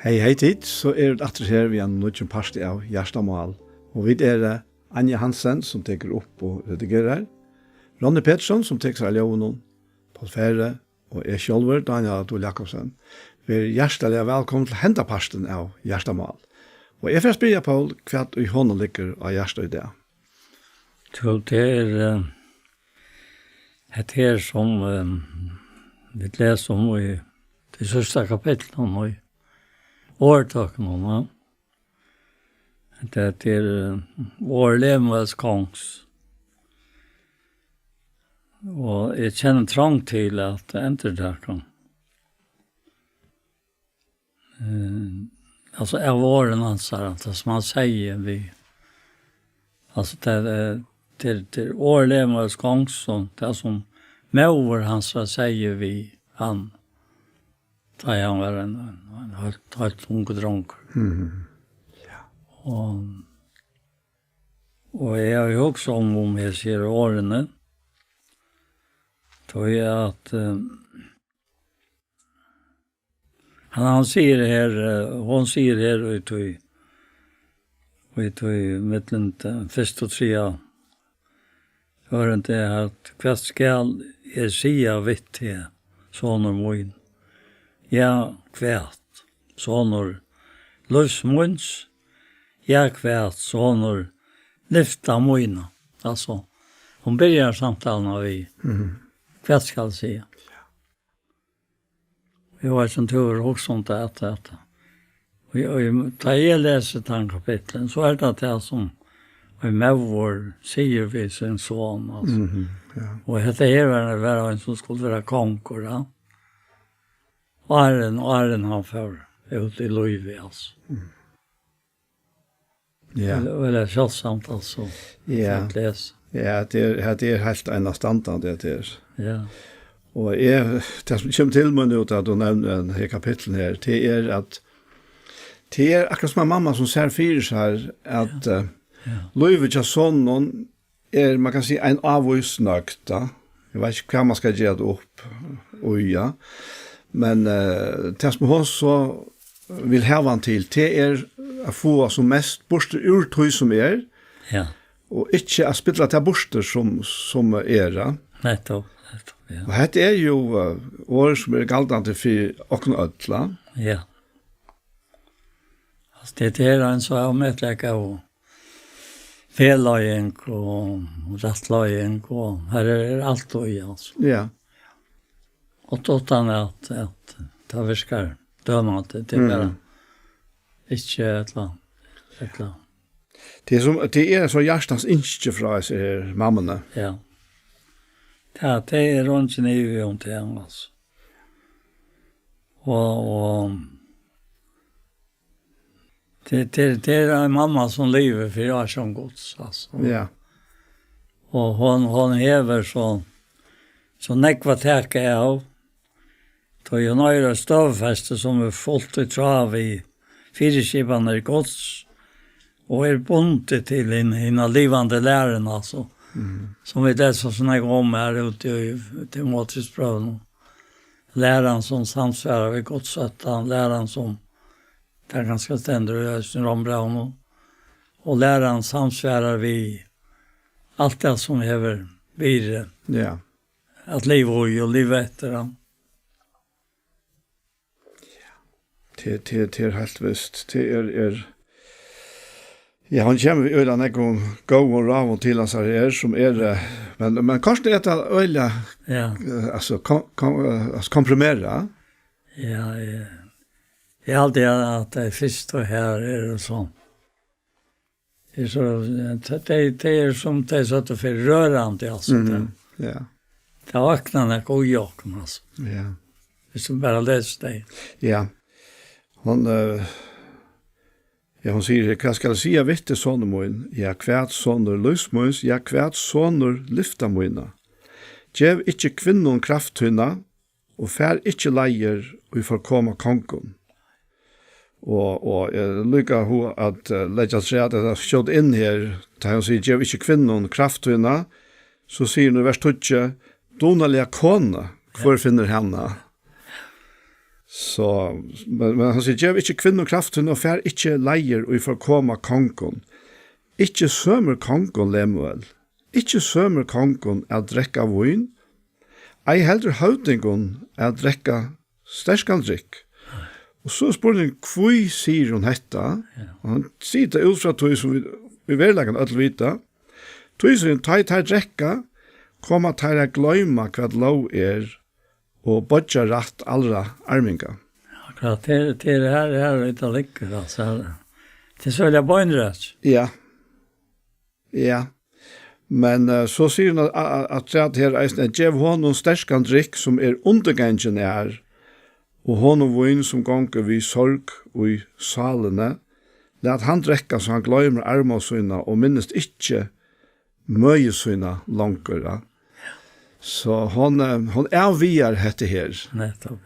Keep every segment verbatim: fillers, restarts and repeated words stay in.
Hey, hey tit, so eru vit aftur her við einum nýggjum parti av Hjartamál. Og vit eru Anja Hansen, sum tekur upp og redigerar, Ronny Petersson, sum tekur sær av ljóðinum, Poul Færø og eg sjálvur, Dánial Dul Jakobsen. Verið hjartaliga vælkomin til henda partin av Hjartamál. Og eg fari at spyrja Poul, hvat ið honum liggur á hjarta í dag. Jú, tað er, eh, hetta her sum, eh, vit lesa um í tí síðsta kapitlinum í Orðtøkunum, ja. Hetta er, eh, orð Lemuels kongs. Og eg kenni trong til at endurtaka. Eh, altso, av orðum hansara, tað sum hann segði við, altso, tað er, tað er, tað er orð Lemuels kongs, og tað sum móðir hansara segði við hann, tá hann var ein, ein, ein heilt, heilt ungur drongur. Mhm. Ja. Og, og eg havi hugsað um, um hesi her orðini, tí at, eh, hann, hann sigur her, eh, hon sigur her í tí, í tí millum tað fyrsta og triðja ørindi er, at hvat skal eg siga við teg, sonur mín? Ja, hvat, sonur lívs míns? Ja, hvat, sonur livda mína? Altso, hon byrjar samtaluna við, mhm, hvat skal eg siga? Eg veit ikki um tú hevur hugsað um tað, at, at, og, og, tá eg lesi tann kapitlin, so er tað tað sum ein móðir sigur við sín son, altso. Mhm, ja. Og hetta her var, var ein sum skuldi vera kongur, ja. Áðrenn, áðrenn hann fór út í lívið, altso. Mhm. Ja. Vel, vel er sjáldsamt, altso, ja, at lesa. Ja, tað er, tað er heilt einastandandi, tað er. Ja. Og eg, tað sum kemur til meg nú, tá tú nevnir hetta her kapitlið her, tað er at, tað er akkurát sum ein mamma sum sær fyri sær at, ja, eh, ja, lívið hjá soninum er, man kann siga, ein ávís nøgd, ja. Eg veit ikki, hvat man skal gera tað upp í, ja. Men, eh, tað sum hon so vil hava hann til, tað er at fáa sum mest burtur úr tí sum er, ja, og ikki at spilla tað burtur sum, sum er, ja. Nettupp, nettupp, ja. Og hetta er jú, eh, orð sum eru galdandi fyri okkum øll, ja. Ja. Altso, tað, tað er ein so ómetaliga góð vegleiðing og rættleiðing, og her er, er alt í, altso. Ja. Og uttan at, at tað virkar dømandi, tað er, mm, bara ikki ella, ella. Tað er sum, tað er so hjartans ynski frá hesi her mammuni. Ja. Tað, tað er eingin ivi um tað, altso. Og, og tað, tað, tað er ein mamma sum livir fyri ásjón Guds, altso. Ja. Og hon, hon hevur so, so nógv at taka av, tí hon eigur eitt støðufesti sum er fult í tráð við fyriskipanir Guds, og er bundið til hin, hina livandi læruna, altso, mhm, sum vit lesa so nógv um her úti í Timoteusbrævinum. Læran sum samsvarar við Guds ótta, læran sum, tað kanska stendur í eisini Rómbrævinum, og læran samsvarar við alt tað sum hevur verið, ja, at liva í og liva eftir, ja. Tað, tað, tað er heilt vist. Tað er, er, ja, hon kemur við øgiliga nógvum góðum ráðum til hansara her, sum er, eh, men, men kortini er tað øgiliga, ja, eh, altso, kom, kom, eh, altso, komprimerað. Ja, eg, eg haldi at, at tey fyrstu her eru so, er so, tey, tey eru sum tey søgdu fyrr, rørandi, altso. Mhm, tað, ja. Tað vaknar nakað í okkum, altso. Ja. Viss tú bara lesur tey. Ja. Hon, eh, ja, hon sigur her: "Hvat skal eg siga við teg, sonur mín? Ja, hvat, sonur lívs míns? Ja, hvat, sonur livda mína? Gev ikki kvinnum kraft tína, og far ikki leiðir í forkoma kongum." Og, og eg líka hug at, eh, leggja afturat, at skjóta inn her, tá hon sigur: "Gev ikki kvinnum kraft tína", so sigur hon í vers tíggju: "Dugnaliga konu, hvør finnur hana?" So, men, men hann sigur: "Gev ikki kvinnum kraft sín, og far ikki leiðir í forkoma kongum. Ikki sømir kongum, Lemuel, ikki sømir kongum at drekka vín, ei heldur høvdingum at drekka sterkan drykk." Og so er spurningurin, hví sigur hon hetta? Ja. Og hann sigur tað út frá tí, sum vit í veruleikanum øll vita. Tí, sigur hon, tá ið teir drekka, koma teir at gloyma, hvat lóg er, og boyggja rætt allra arminga. Akkurát, tað er, tað er her, her, tað liggur, altso, her. Tað er so beinreitt. Ja. Ja. Men, eh, so sigur hann at, at, at, at her eisini, at: "Gev honum sterkan drykk, sum er undirgangin er, og honum vín, sum gongur við sorg í sálini. Lat hann drekka, so hann gloymir armóð sína og minnist ikki møði sína longur", ja. So hon, eh, hon avvigar hetta her. Nettupp.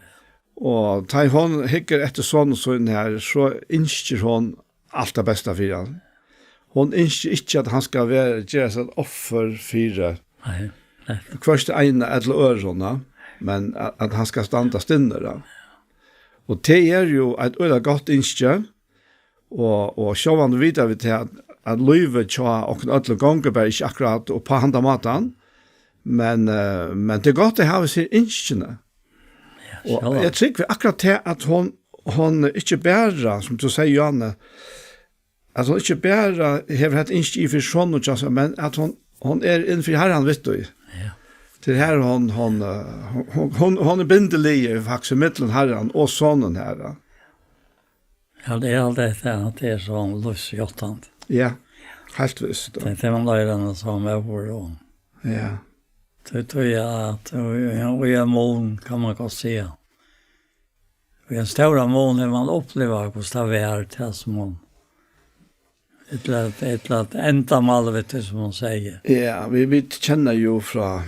Og tá hon hyggur eftir soninum sínum her, so ynskir hon alt tað besta fyri hann. Hon ynskir ikki, at hann skal vera, gera seg eitt offur fyri Nei, nei. Hvørt eina ella øðrum, ja, men at, at hann skal standa stinnur, ja. Og tað er jú eitt øgiliga gott ynski, og, og sjálvandi vita vit tað, at, at lívið hjá okkum øllum gongur bara ikki akkurát upp á handan mátan, men, eh, men tað er gott at hava sær ynskini. Ja, Og sjálvandi. Eg trúgvi akkurát tað, at hon, hon ikki bara, sum tú sigur, Johanne, at hon ikki bara hevur hetta ynski fyri soninum hjá sær, men at hon, hon er inn fyri Harran við tí. Ja. Til her hon, hon, eh, hon, hon, hon er bindiliðið faktiskt millum Harran og sonin her, ja. Ja, tað er alt hetta, at tað er so lívsjáttandi. Ja, heilt vist, ja. Tað er man lærir hana sum er vår og Ja. Tað, tað er at, og, og í ein mun, kann man gott siga. Og í ein stóran mun hevur man upplivað, hvussu tað var, tað sum hon, ella, ella at endamálið við tí sum hon segði. Ja, vit, vit kenna jú frá,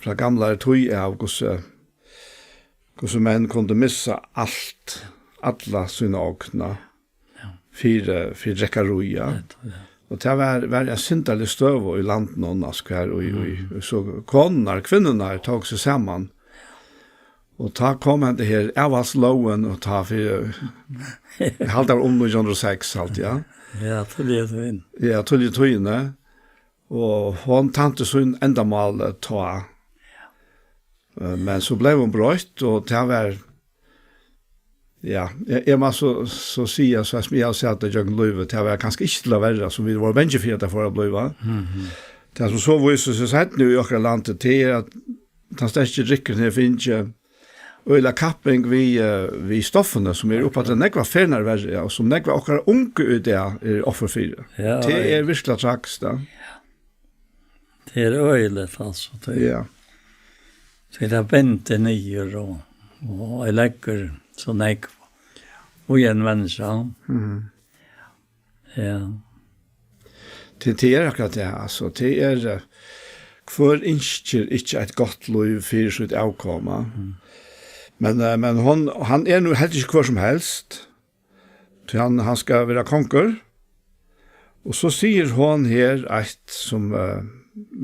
frá gamlari tíð av, hvussu, hvussu menn kundu missa alt, alla sína ogn, ja, fyri, fyri drekkarí, ja. Nettupp, ja. Og tað var, var ein syndarlig støða í landinum, altso, her, og, og, og so konurnar, kvinnurnar tóku seg saman. Og tá kom henda her avfallslógin, og tá fyri, eg haldi, tað var um nítjan hundrað og seks, alt, ja. Ja, tíðliga tíðin. Ja, tíðliga tíðini. Og hon tænti sín endamál, eh, tá. Eh, men so bleiv hon broytt, og tað var, ja, eg, eg má so, so siga, so sum eg havi sæð tað gjøgnum lívið, tað var kanska ikki til at vera, sum vit vóru bangin fyri, at tað fór at blíva. Mhm. Tað, sum so vísir seg seinni í okkara landi, tað er, at tann sterki drykkurin hevur fingið øgiliga kapping við, eh, við stoffini, sum eru upp á tað nógva ferðirnar verri, ja, og sum nógv av okkara ungu í dag eru offur fyri. Ja, tað ja. Er virkuliga tragiskt, ja. Tað er øgiligt, altso, tað er Ja. So tað bindur niður og, og leggur so nógv í ein menniskja. Mhm. Ja. Tað, tað er akkurát tað, altso. Tað er, eh, hvør ynskir ikki eitt gott lív fyri sítt avkoma? Mm. Men, eh, men hon, hann er nú heldur ikki hvør sum helst. Tí hann, hann skal vera kongur. Og so sigur hon her eitt sum, eh,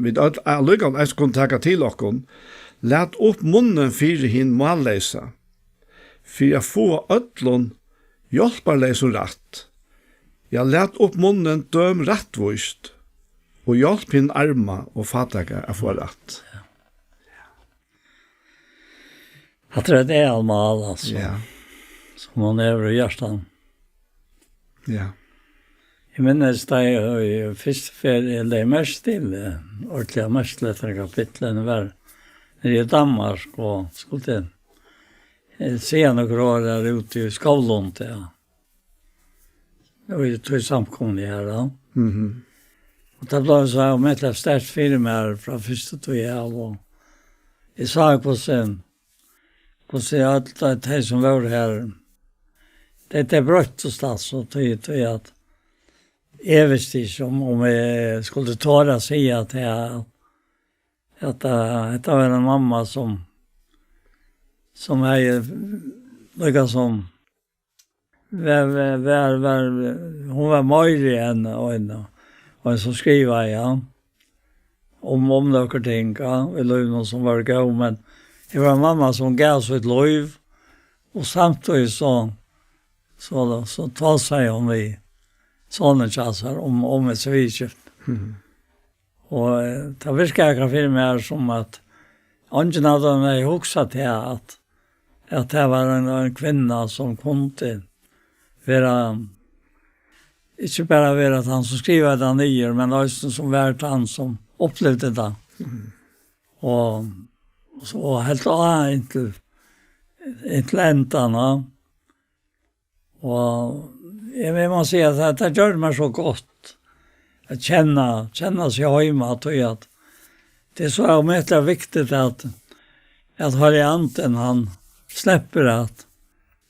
vit øll allíkavæl eisini kunnu taka til okkum: "Lat upp munnin fyri hin málleysa, fyri at fáa øllum hjálparleysum rætt. Ja, lat upp munnin, døm rættvíst, og hjálp hin arma og fátæka at fáa rætt." Hatta er eitt aðalmál, altso, Ja. Sum hon hevur í hjartanum. Ja. Eg minnist, tá eg, eg fyrstu ferð, eg legði merki til, eh, ordiliga merki til hetta kapittul, var niðri í Danmark og skuldi, eh, siga nøkur orð har úti í Skovlund, ja. Og í tí samkomuni her, ja. Mhm. Og tað bleiv so, og mett sterkt fyri mær frá fyrstu tíð av, og eg sá, hvussu, hvussu øll tey, tey sum vóru her, tey, tey broyttust, altso, tí, tí at eg visti ikki um, um eg skuldi tora at siga at eg, at, eh, hetta var ein mamma sum, sum hevði líka sum var, var, var, var, hon var meiri enn ein, ein sum skrivaði, ja, um, um nøkur ting, ja, í lívinum sum var góð, men her var ein mamma sum gav sítt lív, Og samtíðis so, so, so tosaði hon við sonin hjá sær um, um hesi viðurskifti. Og eh, tað virkaði akkurát fyri mær sum at eingin av teimum hevði hugsað tað, at, at tað var ein, ein kvinna sum kundi vera, ikki bara vera tann sum skrivaði tað niður, men eisini sum var tann sum upplivdi tað. Og, og helt á inntil, inntil endan, ja. Og eg, eg má siga at tað, tað gjørdi mær so gott at kenna, kenna seg heima, tí at tað er so ómetaliga viktigt at, at Heilagi Andin, hann sleppur at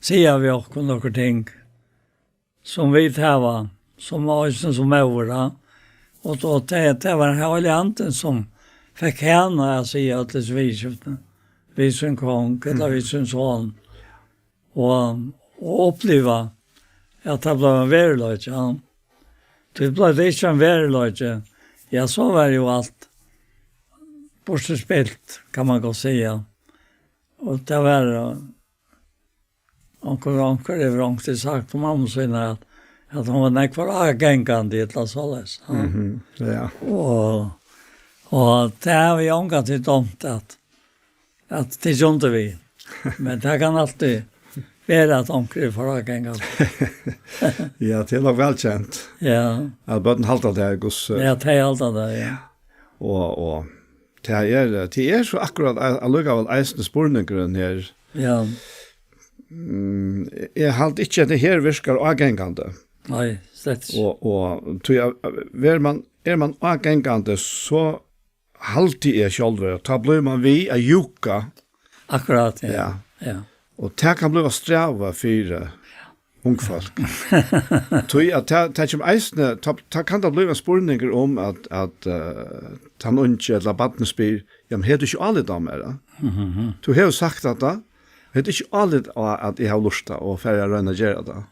siga við okkum nøkur ting, sum vit hava, sum eisini sum móður, ja. Og, og tað, tað var Heilagi Andin, sum fekk hana at siga øll hesi viðurskiftini við sín kong, ella við sín son. Og, og uppliva at tað bleiv ein veruleiki, ja. Tí bleiv tað ikki ein veruleiki, ja, so var jú alt burtur spilt, kann man gott siga. Og tað var, eh, onkur, onkur hevur onkuntíð sagt um mammu sína, at, at hon var nógv for ágangandi, ella soleiðis, ja. Mhm, ja. Og, og tað havi eg ongantíð dámt, at, at tað er við. Men tað kann altíð vera, at onkur er for ágangandi. Ja, tað er nokk væl kent. Ja. At børn halda tað, Gus, eh, Ja, tey halda tað, ja. Og, og tað er, tað er so akkurát a-, allíkavæl eisini spurningurin her. Ja. Mm, eg haldi ikki, at tað her virkar ágangandi. Nei, slett ikki. Og, og tí at, at ver man, er man ágangandi, so haldi eg sjálvur, at tá blívur man við at júka. Akkurát, ja. Ja. Ja. Og tað kann blíva strævið fyri ung fólk. Tí at tað, tað kemur eisini, tá, tá kann tað blíva ein spurningur um, at, at, eh, tann ungi ella barnið spyr: "Ja, men hevur tú ikki álit á mær, da? Mhm. Tú hevur sagt hatta, hevur tú ikki álit á, at eg havi lurtað og farið at royna at gera tað?"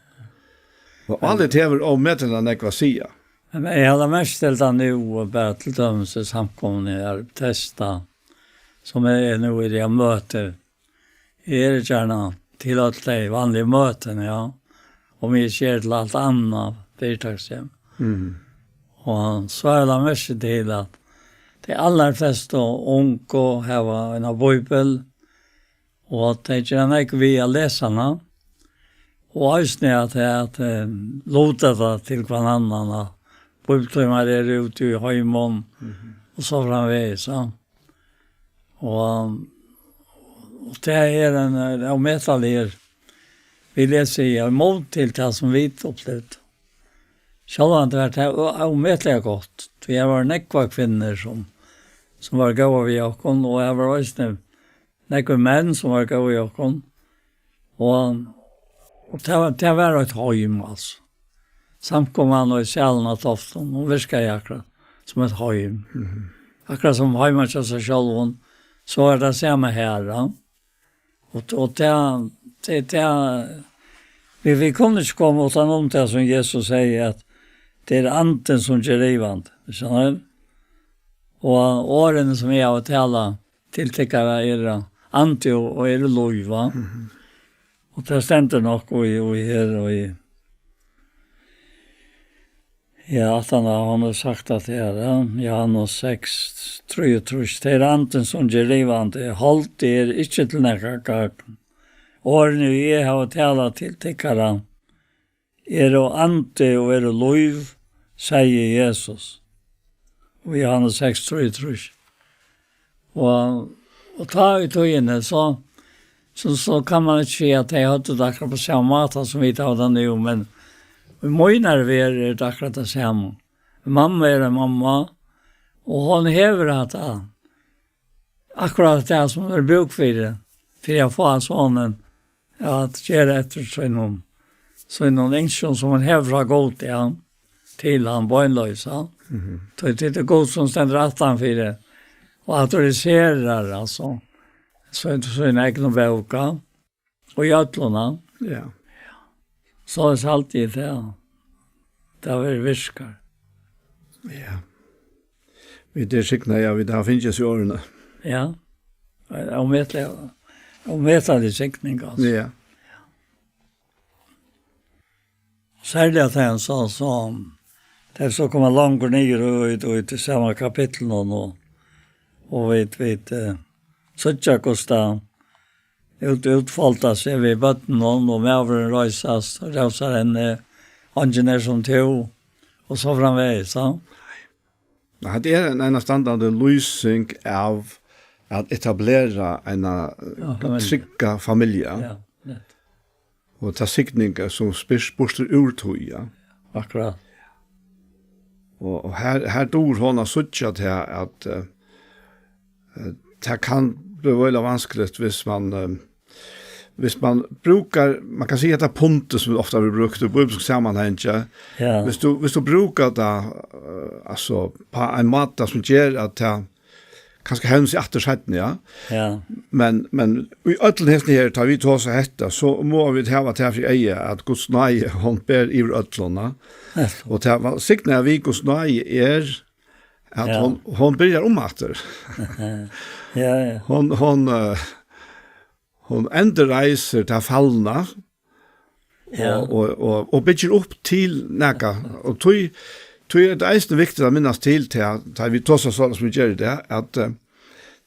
Og álit hevur ómetaliga nógv at siga. Men eg havi merkt til tað nú, og bara til dømis í samkomuni er testa, sum er nú í dag møti. Eg eri gjarna til øll tey vanligu møtini, ja. Um eg ikki eri til alt annað fyritøkuskemi. Mhm. Og so havi eg lagt merki til, at tey allarflestu ungu hava eina bíbel, og at tey gera nógv við at lesa hana. Og eisini at, at, eh, luta tað til hvønn annan, at bíbliutímar eru úti í heimum, mhm, og so framvegis, ja. Og, og tað er ein, ein ómetaligur, vil eg siga, mót til tað, sum vit upplivdu. Sjálvandi var tað ó-, ómetaliga gott, tí har vóru nógvar kvinnur, sum, sum vóru góðar við okkum, og har vóru eisini nógvir menn, sum vóru góðir við okkum. Og, og tað var, tað var eitt heim, altso. Samkoman og í Salin á Toftum, hon virkaði akkurát sum eitt heim. Mhm. Akkurát sum heima hjá sær sjálvum, so var tað sama har, ja. Og, og tað, tað, tað, vit, vit kunnu ikki koma uttan um tað, sum Jesus segði, at tað er Andin, sum ger livandi, skilur tú? Og orðini, sum eg havi talað til tykkara, eru andi og, og eru lív, va? Mhm. Og tað stendur nokk í, í her, og í, ja, aftan á, hann hevur sagt at tað er, ja, Jóhannes seks, trýogtrýss: "Tað er Andin, sum ger livandi, holdið er ikki til nakað gagn. Orðini, ið eg havi talað til tykkara, eru andi og eru lív," segði Jesus. Og Jóhannes seks, trýogtrýss. Og, og tá í tíðini, so, so, so kann man ikki siga, at tey høvdu tað akkurát á sama máta, sum vit hava tað nú, men í mínari verð er tað akkurát tað sama. Mamma er ein mamma, og hon hevur hatta, akkurát tað, sum er brúk fyri, fyri at fáa sonin at gera eftir sínum, sínum ynskjum, sum hon hevur frá Gudi, ja, til hann beinleiðis, ja. Mhm. Tí tað er Gud, sum stendur aftan fyri og autoriserar, altso, sín, sín egnu bók, ja, og í øllum, ja. Ja. Soleiðis haldi eg tað. Tað verður virkar. Ja. Vit eru signaði, ja, vit hava fingið hesi orðini. Ja. Ómetaliga, ómetalig signing, altso. Ja. Serliga tað hann sá, sum tað er so koma longur niður í, í, í sama kapitlinum, og, og vit, vit, eh, síggja, hvussu tað út-, útfoldar seg við børnunum, og maðurin reisast, og rósar henni, eingin er sum tú, og so framvegis, so. Hetta er ein einastandandi lýsing av at etablera eina, ja, familju, trygga familju. Ja, nett. Og ta signingar, sum spyrst burtur úr tí, ja. Akkurát. Og, og her, her dugir hon at síggja til at, eh, eh, tað kann blíva øgiliga vanskeligt, hvis man, eh, hvis man brúkar, man kann siga, hetta pundið, sum ofta verður brúkt í bíbliska samanhangi, ja. Hvis tú, hvis tú brúkar tað, eh, altso, á ein máta, sum ger at tað kanska hevnir seg aftur seinni, ja. Ja. Men, men í øllum hesum her, tá vit tosa hetta, so mugu vit hava tað fyri eyga, at Guds náði, hon ber yvir øllum, ja. Ja. Og tað, hvat signar við Guds náði, er, at, ja, hon, hon byrjar um aftur. Ja, ja. Hon, hon, eh, hon endurreisir tað falna, ja, og, og, og, og byggir upp til nakað. Og tí, tí er tað eisini viktigt at minnast til, til at, tá vit tosa soleiðis, sum vit gera í dag, at, eh,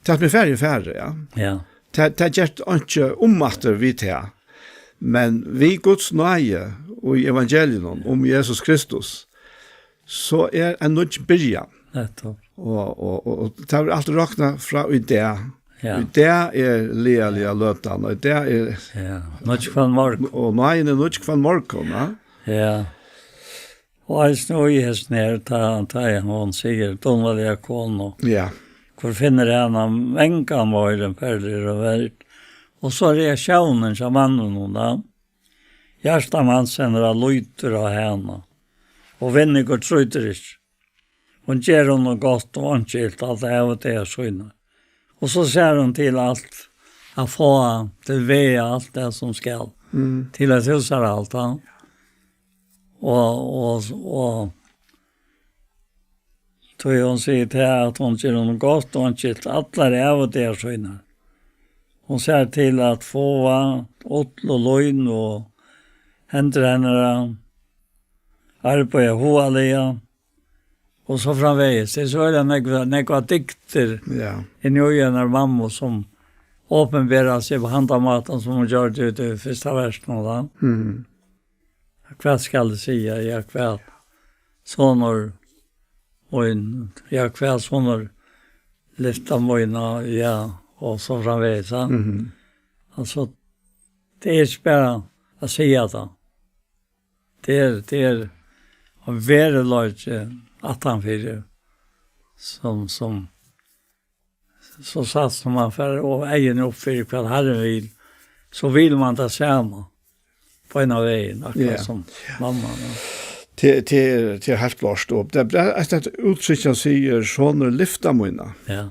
tað, sum er farið, er farið, ja. Ja. Tað, tað gerst einki um aftur við tað. Men við Guds náði og í evangelium um Jesus Kristus, so er ein nýggj byrjan. Nettupp. Og, og, og, og tað verður alt roknað frá í dag. Ja. Í dag er lagliga løtan, og í dag er, ja, nýggj hvønn morgun. Og náðin er nýggj hvønn morgun, ja. Ja. Og eisini í hesum her, tá, tá hon sigur, dugnaliga konu. Ja. Hvør finnur hana mangan meir enn perlur eru verd? Og so reaktiónin hjá manninum, tá. Hjarta mans hennara lýtur á hana, og vinningur trýtur ikki. Hon ger honum gott og einki ilt alla ævi dagar sínar. Og so sær hon til alt at fáa til vega alt tað, sum skal, mm, til eitt húsarhald, ja. Og, og, og Tí hon sigur tað, at hon ger honum gott, og hon skilt allar ævidagar sínar. Hon sær til at fáa ull og lín, og hendur hennara arbeiða hugaliga, og so framvegis. Tað er so øgiliga nógv, nógvar dygdir, ja, inni í einari mammu, sum opinbera seg á handan mátan, sum hon gjørdi út í fyrsta versinum, tá. Mhm. Hvat skal eg siga? Ja, hvat, sonur mín? Ja, hvat, sonur, lyfta mína? Ja, og so framvegis, ja. Mhm. Altso, tað er ikki bara at siga tað. Tað er, tað er ein veruleiki aftanfyri, sum, sum so satt sum man fær og eyguni upp fyri hvat Harrin vil, so vil man tað sama beinanvegin, akkurát, ja, sum mamman, ja. Tað, tað er, tað er heilt klárt. Og tað er bara eitt, eitt úttrykk, hann sigur, "Sonur, lyfta mína." Ja.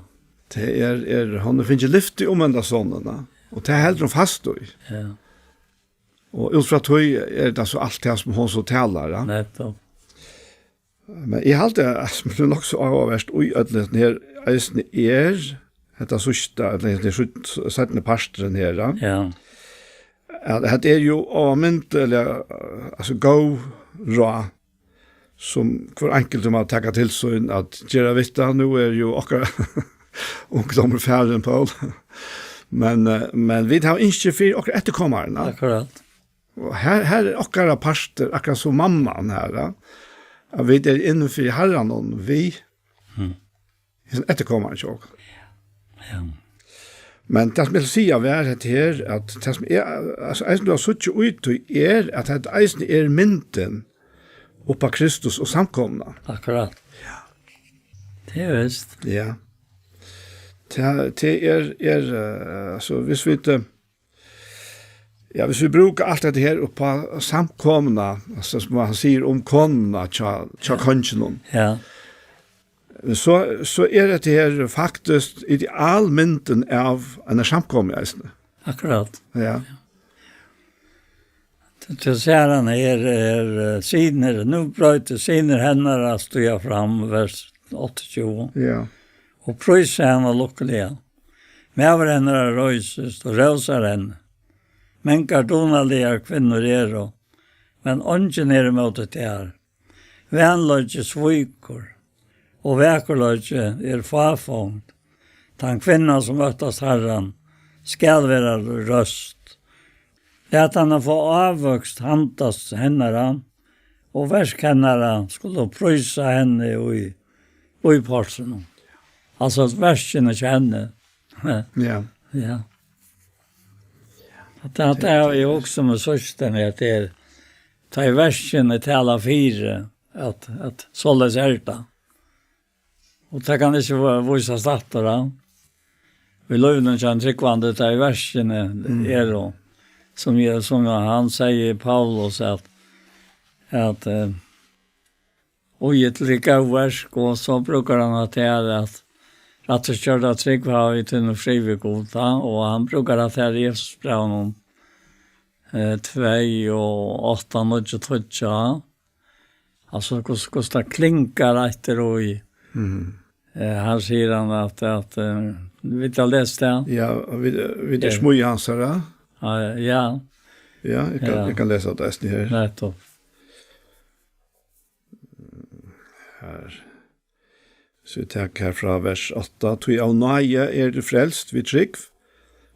Tað er, er, hon hevur fingið lyfti um henda sonin, ja. Og tað heldur hon fast í. Ja. Og út frá tí er tað so alt tað, sum hon so talar, ja. Nettupp. Men eg haldi, at sum er nokk so áhugavert í øllum hesum her, eisini er hetta síðsta, ella hesin síð-, seinni parturin her, ja. Ja. At hetta er jú óalmindiliga, altso, góð ráð, sum hvør einkeltur má taka til sín at gera við tað. Nú er jú okkara ungdómur farin, Poul. Men, eh, men vit hava ynski fyri okkara eftirkomarar, ja. Akkurát. Og her, her er okkara partur, akkurát sum mamman her, ja. At vit eru inni fyri Harranum, við, mm, hesum eftirkomarum hjá okkum. Ja. Men tað, sum eg vil siga, var hetta her, at tað, sum eg, altso, eisini, tú hevur síggja út í, er, at hetta eisini er myndin upp á Kristus og samkomuna. Akkurát. Ja. Tað er vist. Ja. Tað, tað er, er, eh, altso, hvis vit, eh, Ja, hvis vit brúka alt hetta her upp á samkomuna, altso, sum hann sigur um konuna hjá, hjá, ja, konginum, ja, so, so er hetta her faktiskt idealmyndin av einari samkomu eisini. Akkurát. Ja. Tú, tú sær hann her, er, eh, synir, nú broytist synir hennara at stíga fram, vers áttaogtjúgu. Ja. Og prísa hana lukkuliga. Maður hennara reisist og rósar henni. Mangar dugnaligar kvinnur eru, men eingin er ímóti tær. Vænleiki svíkur, og vakurleiki er fáfongd. Tann kvinna, sum óttast Harran, skal vera røst. Lat hana fáa ávøkst handans hennara, og verk hennara skulu prísa henni í íporsinum. Altso, at verkini hjá henni. Ja. Ja. At, at tað er jú eisini við systurnar, at tað er, tað er verkini tala fyri, at, at soleiðis er tað. Og tað kann ikki vísast aftur, ja. Í lívinum hjá einum trúgvandi, tað er verkini Mm. eru, sum eg, sum hann sigur, Paulus, at, at, eh, og eg til góð verk, og so brúkar hann at tað er at rættvísgjørd av trúgv hava vit nú frið við Gud, ja, og hann brúkar at tað er Jesus brævinum, eh, tvey og átta, níggju, tíggju, ja. Altso, hvussu, hvussu tað klingar eftir og í. Mhm. Eh, her sigur hann at, at, eh, vit hava lest tað. Ja, vit, vit eru Ja. smíð hansara. Ja, ja. Ja, eg kann, Ja. eg kann lesa tað eisini her. Nettopp. Her. So eg taki her frá vers átta. Tí av náði eru tit frelst við trúgv,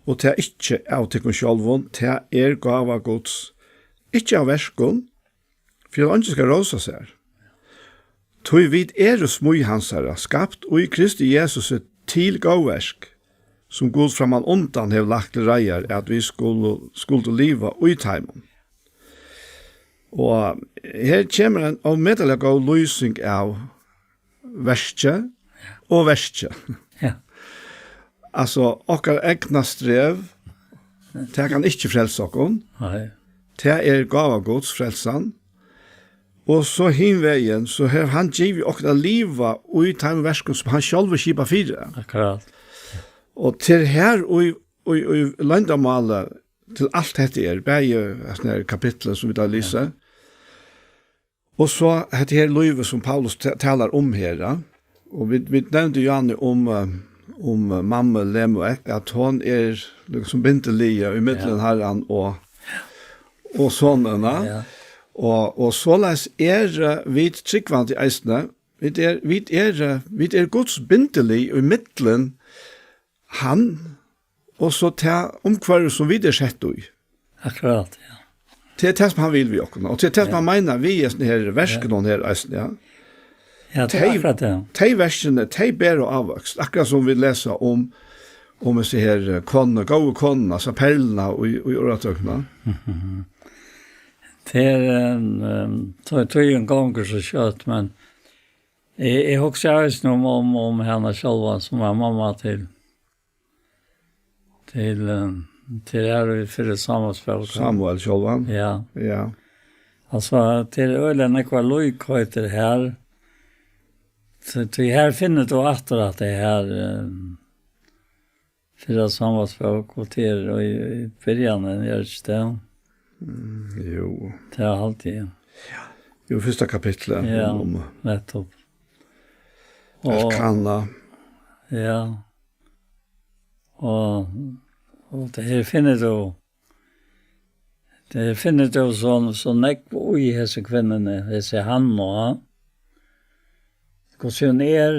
og tað ikki av tykkum sjálvum, tað er gáva Guds. Ikki av verkum, fyri at eingin skal rósa sær. Tí vit eru smíð hansara, skapt í Kristi Jesusi til góðverk, sum Gud framman undan hevur lagt til reiðar, at vit skulu, skuldu liva í teimum. Og her kemur ein ómetaliga góð lýsing av verki og verki. Ja. Altso, okkara egna strev, tað kann ikki frelsa okkum. Nei. Tað er gáva Guds, frelsan. Og so hin vegin, so hevur hann givið okkum at liva í teimum verkum, sum hann sjálvur skipar fyri. Akkurát. Og til her í, í, í loyndarmálið til alt hetta er, bæði, altso, her kapitlet, sum vit hava lisið, og so hetta her lívið, sum Paulus ta-, talar um her, ja. Og vit, vit nevndu, Johanne, um, eh, um, eh, mammu Lemuel, at hon er liksom bindiliðið í millum Ja. Harran og, og sonin, ja. Ja. Og, og soleiðis er, eh, vit trúgvandi eisini. Vit er, vit er, eh, vit er Guds bindilið í millum hann og so tað umhvørvi, sum vit er sett í. Akkurát, ja. Tað er tað, sum hann vil við okkum, og tað er tað, sum Ja. hann meinar við hesum her verkunum her eisini, ja. Ja, tað er Tey, akkurát tað. Tey verkini, tey bera ávøkst, akkurát sum vit lesa um, um hesi her, eh, konu, góðu konuna, altso perluna í, í orðatøkuni. Mhm. Tað er, ehm, ehm, tí, tíðin gongur so skjótt, men eg, eg hugsi eisini um, um, um hana sjálva, sum var mamma til Til, eh, til her í fyrru Sámuelsbók. Sámuel sjálvan? Ja. Ja. Altso, tað eru øgiliga nógvar líkheitir her. Tí, tí her finnur tú aftur at tað er her, eh, fyrra Sámuelsbók, og tað er í, í byrjanin, er ikki tað? Mm, jú. Tað haldi eg. Ja. Jú, fyrsta kapitlet Ja, um, um nettopp. Og Elkana. Ja. Og, og tað her finnur tú, tað her finnur tú so, so nógv í hesi kvinnuni, hesi Hannu, ja. Hvussu hon er,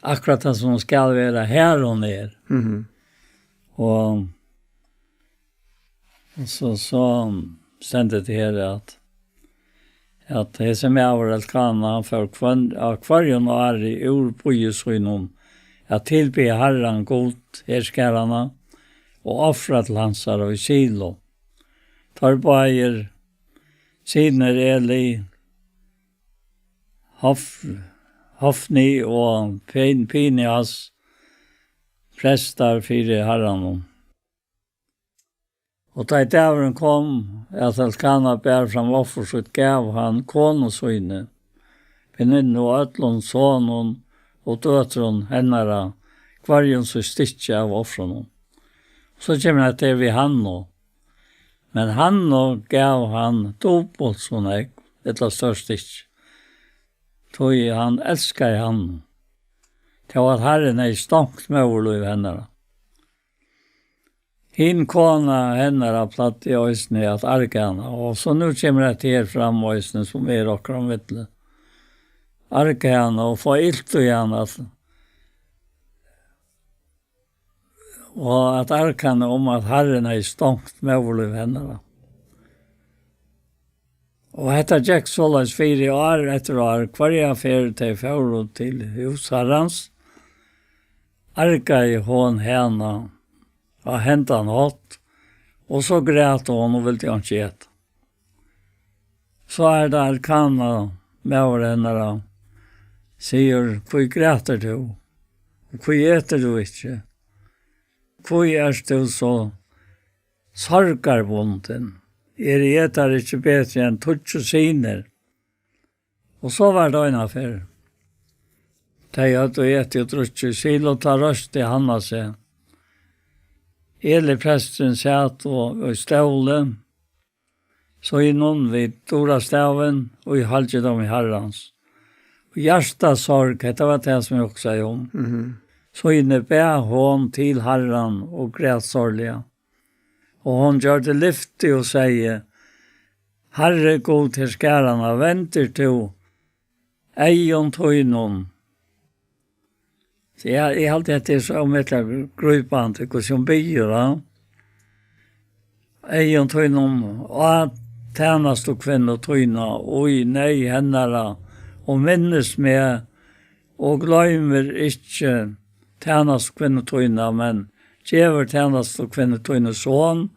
akkurát tað sum hon skal vera, har hon er. Mhm. Og, og so, so stendur tað her at, at hesin maður Elkana, hann fór hvønn, á hvørjum ári úr býi sínum at tilbiðja Harran Gud herskaranna og ofra til hansara í Silo. Teir báðir synir Eli, Hof-, Hofni og Fin-, Finehas, prestar fyri Harranum. Og tá ið dagurin kom, at Elkana bar fram offur sítt, gav hann konu síni, Peninnu, og øllum sonum og døtrum hennara, hvørjum sítt stykki av ofrunum. So kemur hetta her við Hannu. Men Hannu gav hann dupult so nógv, ella stórt stykki, tí hann elskaði Hannu, tó at Harrin hevði stongt móðurlív hennara. Hin kona hennara plagdi eisini at arga hana, og so nú kemur hetta her fram eisini, sum er okkara á milli. Arga hana og fáa ilt í hana, at, og at arga hana um, at Harrin hevði stongt móðurlív hennara. Og hetta gekk soleiðis fyri ár eftir ár, hvørja ferð tey fóru til hús Harrans, argaði hon hana á hendan hátt, og so græt hon og vildi einki eta. So er tað Elkana, maður hennara, sigur: "Hví grætur tú? Og hví etur tú ikki? Hví ert tú so sorgarbundin? Eri eg tær ikki betri enn tíggju synir?" Og so var tað eina ferð. Tey høvdu etið og drukkið í Silo, tá reisti Hanna seg. Eli presturin sat og, og í stóli, sínum við durastavin og í halgidómi Harrans. Og hjartasorg, hetta var tað, sum eg hugsaði um. Mhm. Síni bað hon til Harran og græt sorgliga. Og hon gjørdi lyfti og segði: "Harri Gud, herskaranna, vendir tú eygum tínum." So eg, eg haldi, at tað er so ómetaliga grípandi, hvussu hon biður, ja. "Eygum tínum á tænastukvinnu tína og í neyð hennara, og minnist meg og gloymir ikki tænastukvinnu tína, men gevur tænastukvinnu tíni son,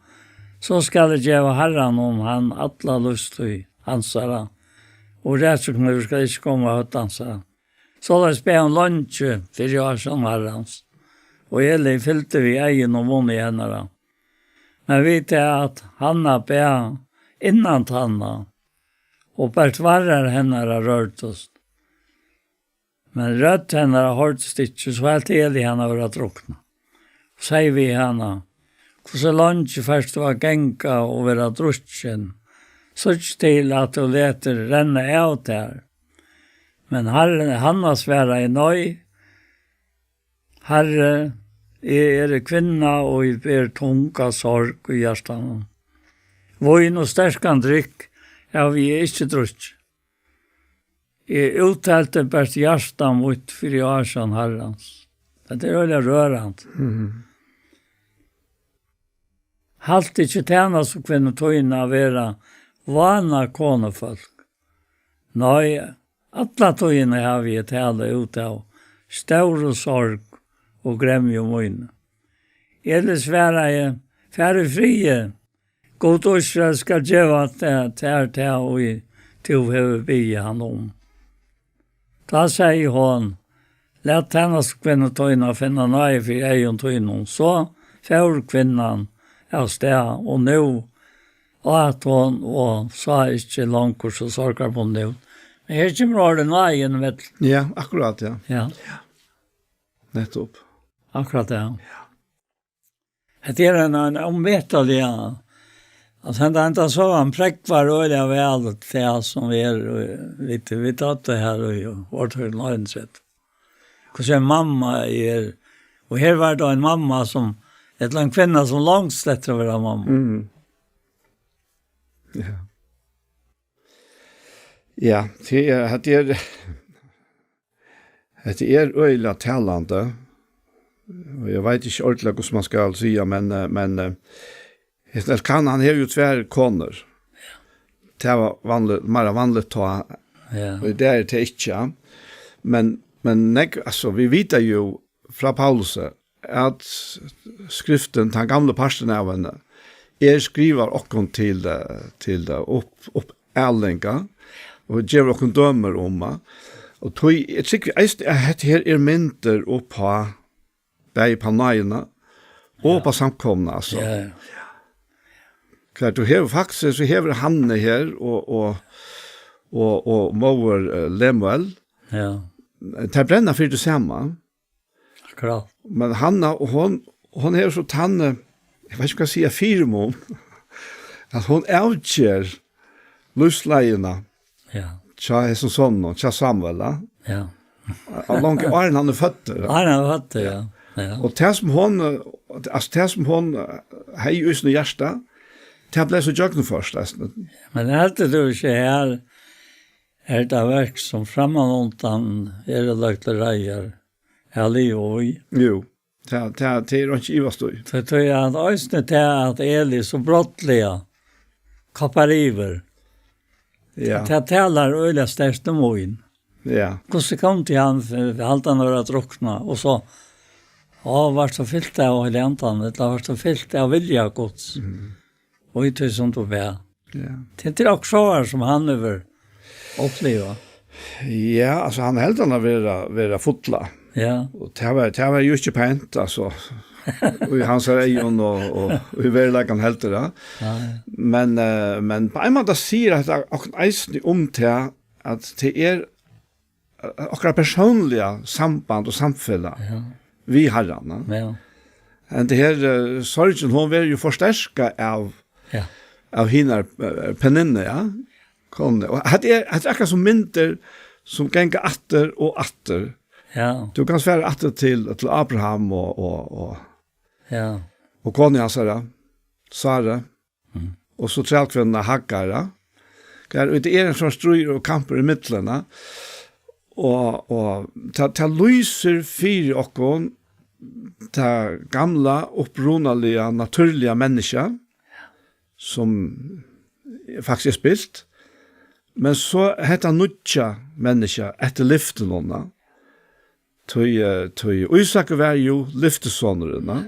so skal eg geva Harranum hann alla lívstíð hansara, og ræsuknívur skal ikki koma á høvd hansara." Soleiðis bað hon leingi fyri ásjón Harrans, og Eli fylgdi við eygunum munni hennara. Men við tað, at Hanna bað innantanna, og bert varrar hennara rørtust, men rødd hennara hoyrdist ikki, so helt Eli hana vera drukna. Og segði við hana: "Hvussu leingi fert tú at ganga og vera drukkin? Síggj til, at tú letur renna av tær." Men Harri, Hanna svaraði: "Nei, Harri, eg eri kvinna, og eg ber tunga sorg í hjartanum. Vín og sterkan drykk havi eg ikki drukkið. Eg úttelti bert hjarta mítt fyri ásjón Harrans." Hetta er øgiliga rørandi. Mhm. "Halt ikki tænastukvinnu tína vera vána konufólk. Nei, alla tíðina havi eg talað út av stóru sorg og gremju míni." Eli svaraði: "Far í friði, Gud Ísraels skal geva tær, tær tað, ið tú hevur biðið hann um." Tá segði hon: "Lat tænastukvinnu tína finna náði fyri eygum tínum." So fór kvinnan av stað, og nú át hon og sá ikki longur so sorgarbundin út. Men her kemur orðið náði inn í millum. Ja, akkurát, ja. Ja. Nettopp. Akkurát, ja. Hetta er ein, ein ómetaliga, altso, henda, henda søgan prógvar øgiliga væl tað, sum er, og vit, vit áttu her í Orðtøkin eitt og tretivu. Hvussu ein mamma er, og her var tað ein mamma sum, ella ein kvinna sum longst eftir at vera mamma. Mm. Ja. Ja, tað er, hetta er, hetta er øgiliga talandi. Og eg veit ikki ordiliga, hvussu man skal siga, men, eh, men, eh, Elkana, hann hevur jú tvær konur. Ja. Tað var vanligt, meira vanligt tá. Ja. Og í dag er tað ikki, ja. Men, men nógv, altso, vit vita jú frá Paulusi, at skriftin, tann gamli parturin av henni, er skrivaður okkum til, eh, til, eh, upp, uppalinga, og gevur okkum dømir um, eh, og tí, eg trúgvi eisini, at hetta her er myndir upp á, bæði upp á náðina og upp á samkomuna, altso. Ja, ja. Klart, tú hevur faktiskt, so hevur Hanna her og, og, og, og móðir, eh, Lemuel. Ja. Tær brenna fyri tí sama. Akkurát. Men Hanna, hon, hon hevur so tann, eh, eg veit ikki, hvat eg skal siga, fyrimun, at hon avger lívsleiðina. Ja. Hjá hesum soninum, hjá Samuel, ja. Ja. Og langt áðrenn hann er føddur. Áðrenn hann er føddur, ja. Ja. Og tað sum hon, eh, altso, tað sum hon, eh, hevði í sínum hjarta, tað bleiv so gjøgnumført, eisini. Men heldur tú ikki her, er tað verk, sum frammanundan eru løgd til reiðar, er liðug í? Jú, tað, tað, tað er einki ivast í. Tí, tí at eisini tað, at Eli so brádliga koppar yvir, Ja. tað talar øgiliga sterkt um mín. Ja. Hvussu kundi hann f-, halda hann vera drukna, og so, á, vart tú fylt av Heilaga Andanum, ella vart tú fylt av vilja Guds, Mhm. og í tí sum tú bað. Ja. Tað er akkurát sum hann hevur upplivað. Ja, altso, hann helt hann at vera, vera fulla. Ja. Og tað var, tað var jú ikki pent, altso. Og í hansara eygum og, og, og í veruleikanum heldur tað. Nei. Men, eh, men á ein máta sigur tað okkum eisini um tað, at tað er, eh, okkara persónliga samband og samfelag Ja. við Harran, ja. Ja. Henda her, eh, sorgin, hon verður jú forsterkað av, Ja. av hinar, eh, Peninnu, ja. Konuni. Og hetta er, hetta er akkurát sum myndir sum ganga aftur og aftur. Ja. Tú kanst fara aftur til, til Abraham og, og, og, Ja. og konu hansara, Sáru. Mm. Og so trælkvinnuna Hagar, ja. Har, og tað er ein sovorðin stríð og kampur ímillum, ja. Og, og tað, tað lýsir fyri okkum tað gamla, upprunaliga, natúrliga menniskja, sum faktiskt er spilt. Men so hetta nýggja menniskja eftir lyftinum, ja. Tí, eh, tí Ísakur var jú lyftisonurin, ja.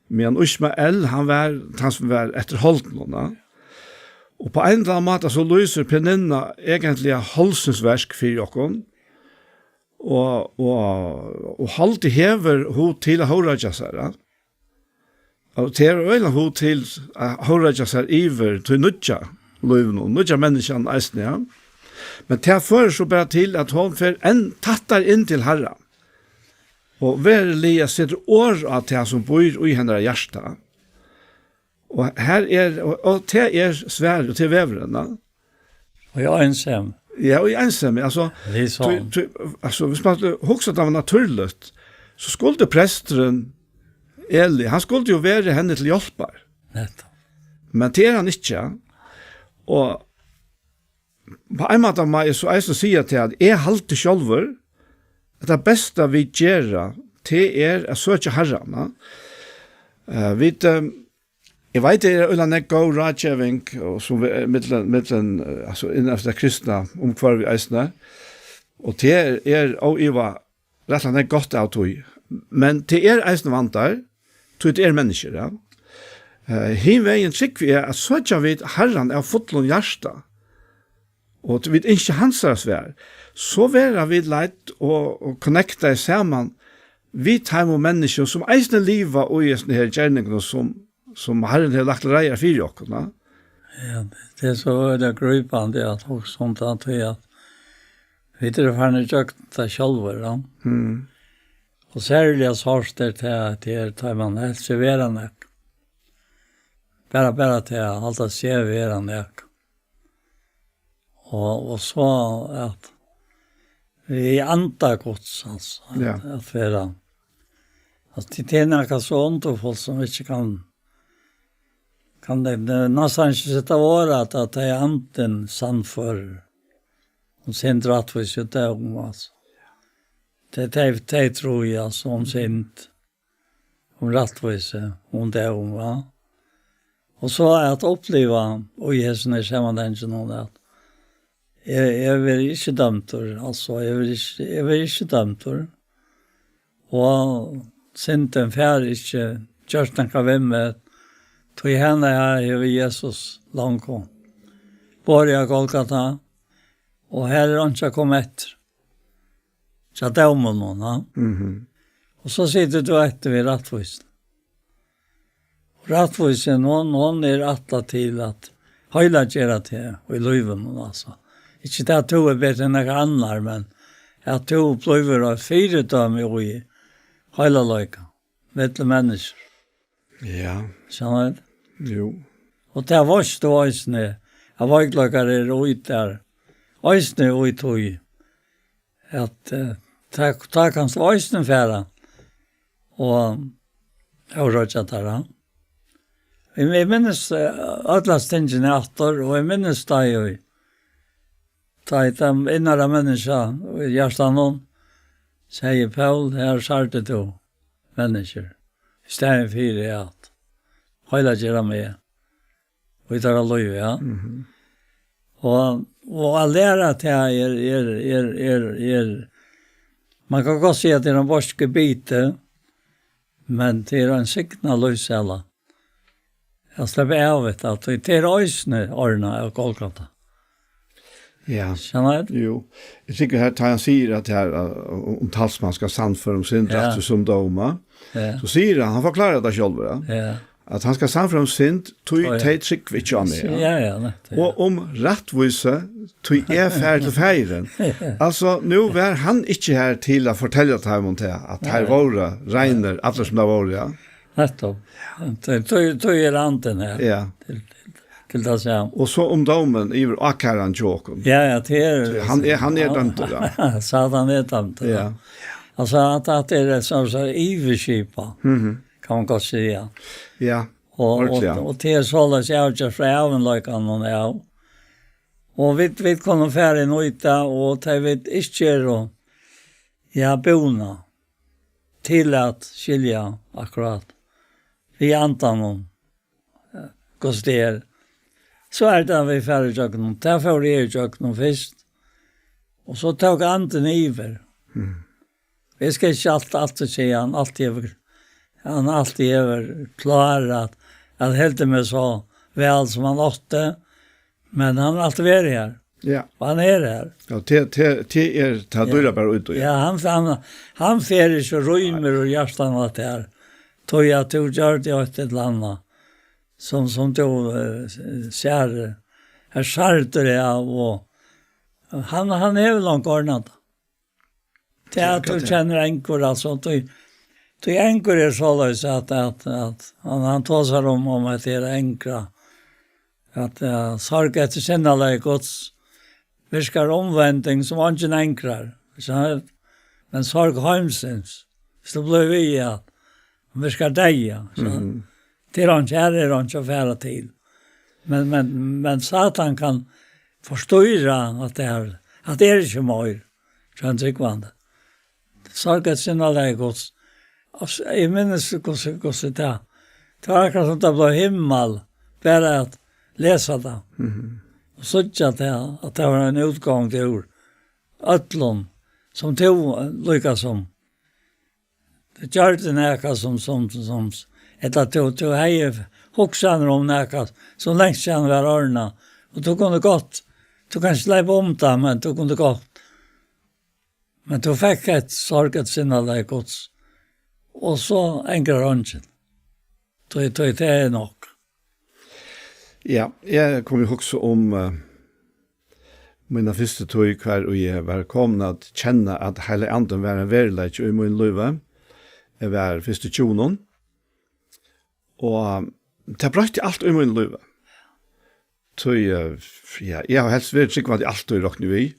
Men Ísmael, hann var tann, sum var eftir holdinum, ja. Og á ein ella annan máta so lýsir Peninna eigentliga holdsins verk fyri okkum. Og, og, og holdið hevur hug til at hóvreggja sær, ja. Og tað er øgiliga hug til at hóvreggja sær yvir tí nýggja lívinum, nýggja menniskjan eisini, ja. Men tað førir so bara til, at hon fer enn tættari inn til Harran. Og veruliga setir orð á tað, sum býr í hennara hjarta. Og her er, og, og tað er svarið, og tað er vegurin, ja. Og í einsemi. Ja, og í einsemi, altso, Líkasum. tí, tí, altso, viss man hugsar, at tað var natúrligt, so skuldi presturin Eli, hann skuldi jú verið henni til hjálpar. Nettupp. Men tað er hann ikki, ja. Og á ein máta má eg so eisini siga tað, at eg haldi sjálvur, at tað besta vit gera, tað er at søkja Harran, ja. Eh, vit, eh, eg veit, tað er øgiliga nógv góð ráðgeving, og sum vi, eh, millum, millum, eh, altso, innan tað kristna umhvørvið eisini. Og tað er, er óivað rættiliga nógv gott av tí. Men tað er eisini vandar, tí tað er menniskjur, ja. Eh, hin vegin trúgvi eg, at søkja vit Harran av fullum hjarta, og vit ynskja hansara svar, so verða vit leidd og, og connectað saman við teimum menniskjum, sum eisini liva í hesum her gerningunum, sum, sum Harrin hevur lagt til reiðar fyri okkum, ja. Ja, tað er so øgiliga grípandi at hugsa um tað, tí at vit eru farnir ígjøgnum tað sjálvir, ja. Mm. Og serliga sárt er tað, at tað er, tá man helt seg vera nakað. Bara, bara tað at halda seg vera nakað. Og, og so at við anda Guds, altso, at, Ja. at vera. Altso, tað, tað er nakað so undurfult sum vit ikki kann, kann, tað er næstan ikki sett av orð, at, at tað er andin sannførir um synd, rættvísi og dóm, altso. Tað, tað, tað trúgvi eg, altso, um synd, um rættvísi, um dóm, va? Og so at uppliva í hesum her samanhanginum, at eg, eg verði ikki dømdur, altso, eg verði ikki, eg verði ikki dømdur. Og syndin fær ikki gjørt nakað við meg, tí hana her hevur Jesus longu borið á Golgata, og her er einki at koma eftir. Hjá dóminum, ja. Mhm. Og so situr tú eftir við rættvísini. Og rættvísin, hon, hon er ætlað til at heilagera teg í lívinum, altso. Ikki tað at tú ert betri enn nakar annar, men at tú blívur eitt fyridømi í heilagleika millum menniskju. Ja. Skilur tú? Jú. Og tað veitst tú eisini, at veikleikar eru í tær, eisini í tí, at, eh, tá, tá kanst tú eisini fara og avroyggja tær, ja. Eg, eg minnist, eh, øll hasi tingini aftur, og eg minnist tá eg, tá ið tann innara menniskja í hjartanum segði: «Poul, her særdi tú menniskjur, í staðin fyri at heilagera meg í teirra lívi», ja. Mhm. Og, og at læra tað er, er, er, er, er, man kann gott siga at tað er ein beiskur biti, men tað er ein signað lívssala. At sleppa av við tað, tí tað er eisini orðnað av Golgata. Ja. Skjønner du? Jo. Eg tykker her, tá han sier at her, uh, om talsmann skal sannføre om synd, ja, rett som døma, ja, så sier han, han forklarer det selv, ja. Ja. At han skal sannføre om synd, tøy, ja, tey trúgva ikki á meg, ja. Ja, ja, nei, tað er og om rættvísi, tøy eg fer til Faðirin. Ja. Altså, nú var hann ikki her til at fortelja teimum til, at her, nei, vóru reinir, allir sum tað vóru, ja. Nettopp. Tøy, tøy, tøy er andin her. Ja. Til, til, til tað sama. Og so um dómin yvir ákæran hjá okkum. Ja, ja, tað er, hann er, hann er dømdur, ja. Satan er dømdur, ja. Ja. Altså, at, at tað er so, so yvirskipað, mhm, kann man gott siga. Ja, og, og, ordiliga, og tað er soleiðis avgjørt frá ævinleikanum, ja. Og vit, vit kunnu fara inn í tað, og tað vit ikki eru, ja, búna til at skilja akkurát við andanum, eh, hvussu tað er. So er tað, vit fara ígjøgnum. Tað fór eg ígjøgnum fyrst. Og so tók andin yvir. Mm. Eg skal ikki alt, altíð siga, hann altíð hevur, hann altíð hevur klárað at, at halda meg so væl sum hann átti, men hann hevur altíð verið her. Ja. Og hann er her. Ja, te, te, te er, ta, ja, dýra bara út, ja. Ja, hann, hann, hann fer ikki og rýmir úr hjartanum at tær, tí at tú gjørdi eitt ella annað, sum, sum tú, eh, sær, er særdur av, og hann, hann hevur langt orðnað tað. Tað at tú kennir angur, altso, tí, tí angur er soleiðis at, at, at hann, hann tosar um, um at tað er angra, at, eh, sorg eftir sinnalagi Guds virkar umvending sum eingin angrar. So, men sorg heimsins, viss tú blívur við, ja, hon virkar deyða. So, mhm, tað er einki, her er einki at fara til. Men, men, men Satan kann forstýra at tað er, at tað er ikki meir, so hann trúgvandi. Sorg at sinnalagi Guds. Altso, eg minnist, hvussu, hvussu tað, tað var akkurát sum tað bleiv himmal, bara at lesa tað. Mhm. Og síggja tað, at tað var ein útgongd úr øllum, sum tú, eh, líka sum. Tú gjørdi nakað sum, sum, sum, ella tú, tú hevði hugsanir um nakað sum langt síðan var orðnað. Og tú kundi gott, tú kanst sleppa undan, men tú kundi gott. Men tú fekk eitt sorg, eitt sinnalag Guds. Og so angrar eingin. Tí, tí, tað er nokk. Ja, eg kom í hugsa um, eh, mína fyrstu tíð, hvar ið eg var komin at kenna, at Heilagi Andin var ein veruleiki í mínum lívi. Eg var fyrst í tjúgunum, og tað broytti alt í mínum lívi. Tí, eh, ja, eg havi helst verið trúgvandi altíð, rokni eg við.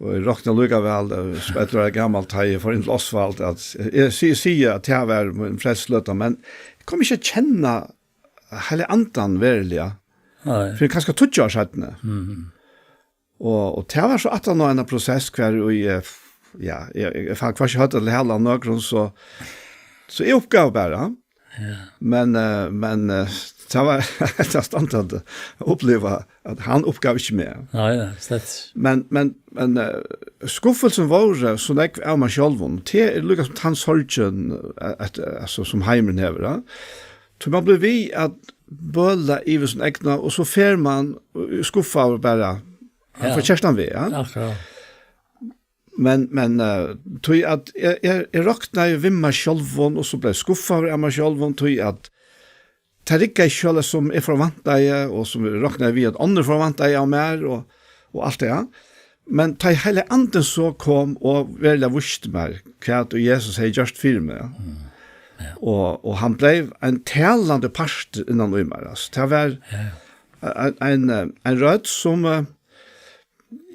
Og eg rokni allíkavæl, eh, sum ellivu ára gamal, tá eg fór inn til Osvald, at eg si-, sigi, at tað var mín frelsløta, men eg kom ikki at kenna Heilaga Andan veruliga, nei, fyrr enn kanska tíggju ár seinni. Mhm. Og, og tað var so aftan á eina prosess hvar í, eh, ja, eg, eg, eg fann hvørki høvd ella hala á nøkrum, so, so eg uppgav bara. Ja. Men, eh, men, eh, tað var heilt standandi at uppliva, at hann uppgav ikki meg. Nei, nei, slett. Men, men, men, eh, skuffelsin vóru so nógv av mær sjálvum. Tað er líka sum tann sorgin, eh, at, altso, sum heimurin hevur, ja. So man blívur við at bøla yvir sín egna, og so fer man, eh, skuffaður bara, ja, frá hjartanum við, ja. Akkurát. Men, men, eh, tí at eg, eg, eg roknaði við mær sjálvum, og so bleiv eg skuffaður av mær sjálvum, tí at tað riggaði ikki soleiðis, sum eg forvæntaði, og sum eg roknaði við, at onnur forvæntaðu av mær, og, og alt tað, ja. Men tá ið Heilagi Andin so kom og veruliga vísti mær, hvat Jesus hevði gjørt fyri meg, ja. Mm. Ja. Og, og hann bleiv ein talandi partur innan í mær, altso. Tað var, ja, ein, ein, eh, ein rødd sum, eh,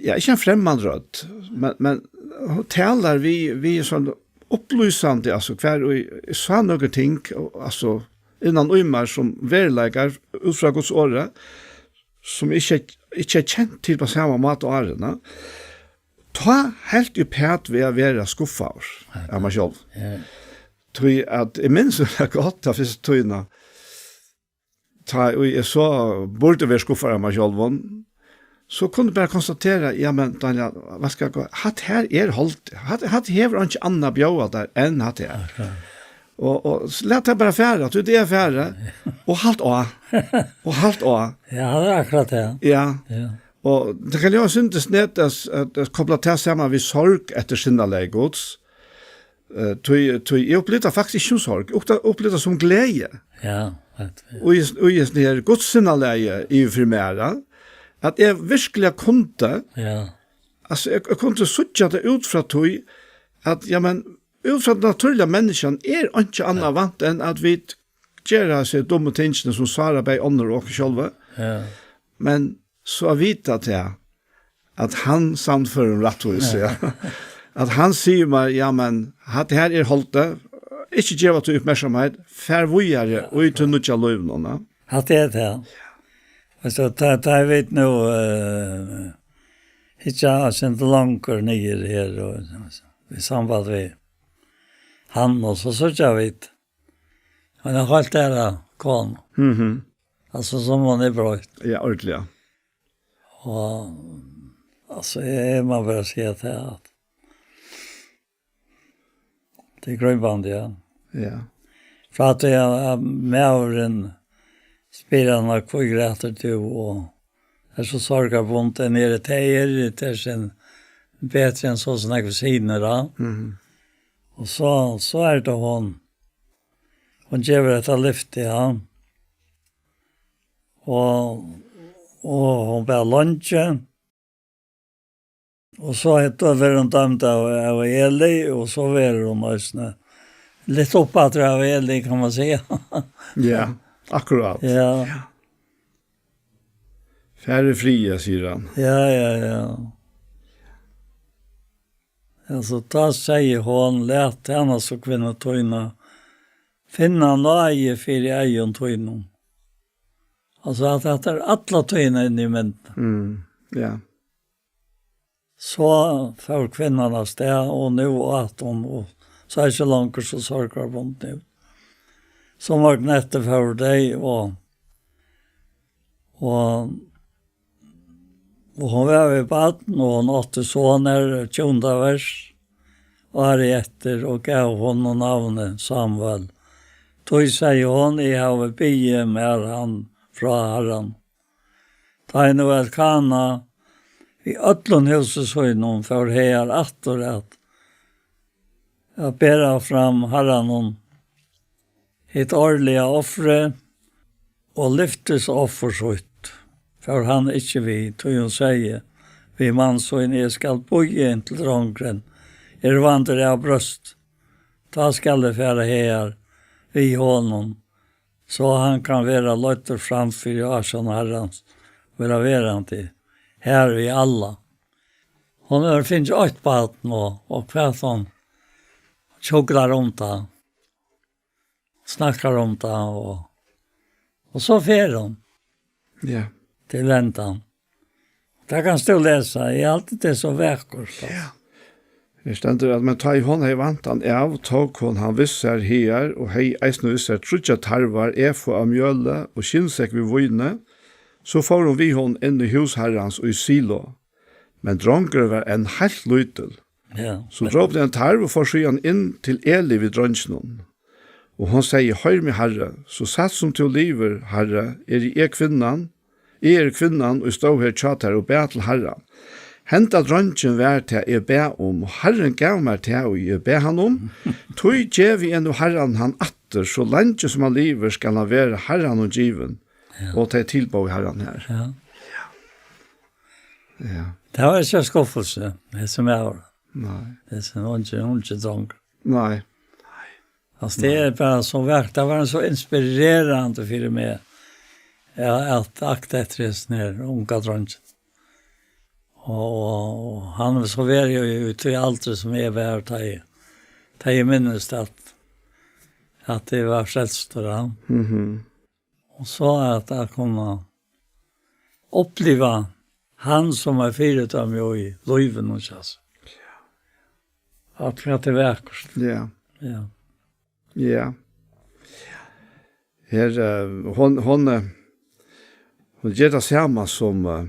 ja, ikki ein fremmand rødd, men, men hon talar við, við sånn upplýsandi, altso, hvar eg, eg sá nøkur ting, og, altso, innan í mær sum veruleikar út frá Guds orði, sum eg ikki, ikki hevði kent til á sama máta áðrenn, tá helt eg uppat við at vera skuffaður av mær sjálvum. Ja. Tí at eg minnist væl gott ta fyrstu tíðina, tá ið eg so burdi verið skuffaður av mær sjálvum, so kundi eg bara konstatera, ja, men, Daniel, hvat skal eg, hatta her er holdið, hatta, hatta hevur einki annað at bjóða tær enn hatta her. Akkurát. Og, og s-, lat tað bara fara, tí tað er farið, og halt á, og halt á. Ja, tað er akkurát tað. Ja. Ja. Og tað kann jo vera synd, tað snert at, at, at kopla tað saman við sorg eftir sinnalagi Guds. Eh, tí, tí eg upplivdi tað faktiskt ikki sum sorg, eg upplivdi tað sum gleði. Ja, at, ja. Og í, og í hesum her Guds sinnalagi yvir fyri mær, ja, at eg virkuliga kundi, ja, altso, eg, eg kundi síggja tað út frá tí, at, ja, men, út frá tað natúrliga, menniskjan er einki annað vant enn at vit gera hasi dummu tingini, sum sára bæði onnur og okkum sjálv. Ja. Men so at vita tað, at hann sannførir um rættvísi, ja. At hann sigur mær, ja, men, hatta her er holdið, ikki geva tí uppmerksamheit, far víðari í tí nýggja lívinum, ja. Hatta er tað. Altso, tá, tá eg veit nú, eh, hyggja eitt sindur longur niður her, og, altso, í samband við hann, og so síggja vit, hann er heilt aðra konu. Mhm. Altso, sum hon er broytt. Ja, ordiliga. Og, altso, eg, eg má bara siga tað, at tað er gripandi, ja. Ja. Frá tí at, at maðurin spyr hana, "Hví grætur tú?" og er so sorgarbundin, er tað, er tað sum betri enn so, so nógvir synir, ja. Mhm. Og so, so er tað hon. Hon gevur hetta lyftið, ja. Og, og hon bað leingi. Og so hetta verður hon dømd av, av Eli, og so verður hon eisini lift upp aftur av Eli, kann man siga. Ja, akkurát. Ja. Ja. Far í friði, sigur hann. Ja, ja, ja. Altso, tá segði hon, "Lat tænastukvinnu tína finna náði fyri eygum tínum." Altso, at hetta er alla tíðina inni í myndini. Mm, ja. So fór kvinnan av stað, og nú át hon, og sá ikki longur so sorgarbundin út. So morgunin eftir fóru tey, og, og, og hon var við barn, og hon átti son, her tjúgunda vers, árið eftir, og gav honum navnið Samuel. Tí segði hon, "Eg havi biðið mær hann frá Harran." Tá ið nú Elkana við øllum húsi sínum fór hagar aftur at, at bera fram Harranum hitt árliga ofrið og lyftisoffur sítt, fór hann ikki við, tí hon segði við mann sín, "Eg skal bíða inntil drongurin er vandur av brjóst, tá skal eg fara hagar við honum, so hann kann vera leiddur fram fyri ásjón Harrans, vera verandi har við alla." Hon hevur fingið eitt barn, og, og hvat hon kjúklar um tað, snakkar um tað, og, og so fer hon. Ja. Til endan. Tað kanst tú lesa, eg haldi tað er so vakurt, altso. Ja. Her stendur at, men tá ið hon hevði vant hann av, tók hon hann við sær hagar og hevði eisini við sær tríggjar tarvar, efu av mjøli og skinnsekk við víni. So fór hon við honum inn í hús Harrans í Silo. Men drongurin var enn heilt lítil. Ja. So dróp tað ein tarv og fór síðan inn til Eli við dreinginum. Og hon segði, "Hoyr meg, Harri, so satt sum tú livir, Harri, eri eg kvinnan, eg eri kvinnan, ið stóð her hjá tær og bað til Harran. Henda dreingin var tað, eg bað um, og Harrin gav mær tað, ið eg bað hann um. Tí gevi eg nú Harran hann aftur, so leingi sum hann livir, skal hann vera Harranum givin." Ja. Og tey tilbóðu Harran har. Ja. Ja. Tað var ikki ein skuffelse, hesin maður. Nei. Hesin ungi, ungi drongur. Nei. Altso, tað er bara so vakurt. Tað var so inspirerandi fyri meg, ja, at akta eftir hesum her unga dreingi. Og, og, og hann hevur so verið í, í tí aldri sum eg var, tá eg, tá eg minnist at, at eg var frelstur, ja. Mhm. Og so at eg kom at uppliva hann sum eitt fyridømi í lívinum, altso. At, at tað er vakurt. Ja. Ja. Ja. Her, eh, hon, hon, eh, hon ger tað sama sum, eh,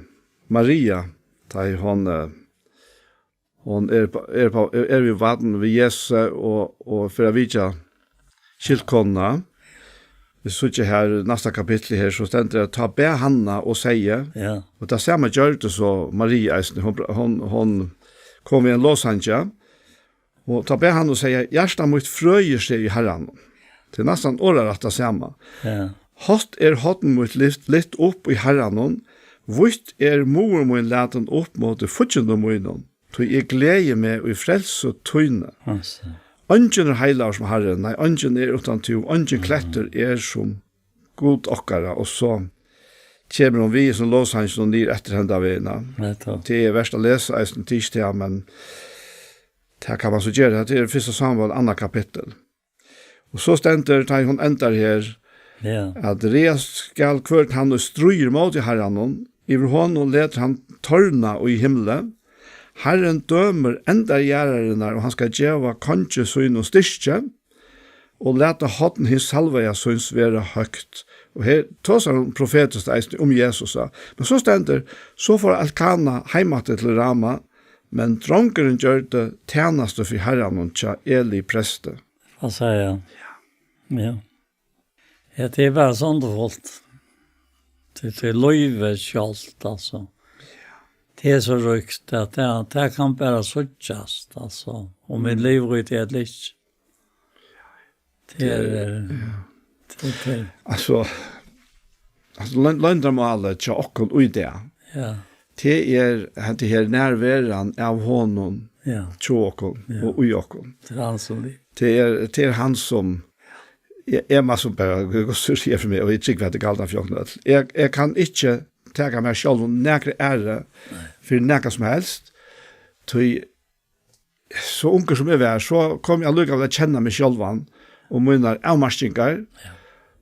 Maria, tá ið hon, eh, hon er på, er på, er, er við vatn við Jesus og, og fer at vitja skyldkonuna. Vit síggja her, næsta kapittul her, so stendur at tá bað Hanna og segði, ja, og tað sama gjørdi so Maria eisini, hon, hon, hon kom við ein lovsangi, og tá bað hann og segði, hjarta mítt frøir seg í Harranum. Tað er næstan orðarætt tað sama. Ja. Hátt er horn mítt lyft, lyft upp í Harranum, vítt er muður mín latin upp móti fíggindum mínum, tí eg gleði meg í frelsu tíni. Altso. Eingin er heilagur sum Harrin, nei, eingin er uttan tú, eingin klettur er sum Gud okkara, og so kemur hon við sum lovsangi og niður eftir henda vegina. Nettupp. Tað er vert at lesa eisini, tað er ikki tað, men tað kann man so gera. Tað er fyrsta Samuel, annað kapittul. Og so stendur, tá hon endar her, ja, at ræðast skal hvør tann, ið stríðir móti Harranum, yvir honum letur hann torna í himli. Harrin dømir endar jarðarinnar, og hann skal geva kongi sínum styrki, og lata horn hins salvaða síns vera høgt. Og her tosar hon profetiskt eisini um Jesus, ja. Men so stendur, so fór Elkana heim aftur til Rama, men drongurin gjørdi tænastu fyri Harranum hjá Eli presti. Hvat sigur hann? Ja. Ja. Ja, tað er bara so undurfult. Tað, tað er lívið sjálvt, altso. Tað er so ríkt, at tað, tað kann bara síggjast, altso. Um vit liva í tí ella ikki. Tað er, tað er, ja, eh, tað er, tað er. Altso, altso, loyn-, loyndarmálið hjá okkum í dag. Ja. Tað er, hetta her nærveran av honum, ja, hjá okkum, ja, og í okkum. Tað er hann sum lívir. Tað er, tað er hann sum, eg, eg má sum bara, Gud, Gud, so sigur fyri meg, og eg trúgvi, at tað er galdandi fyri okkum øll. Eg, eg kann ikki taka mær sjálvum nakra æru, nei, fyri nakað sum helst, tí so ungur sum eg var, so kom eg allíkavæl at kenna meg sjálvan og mínar avmarkingar, ja,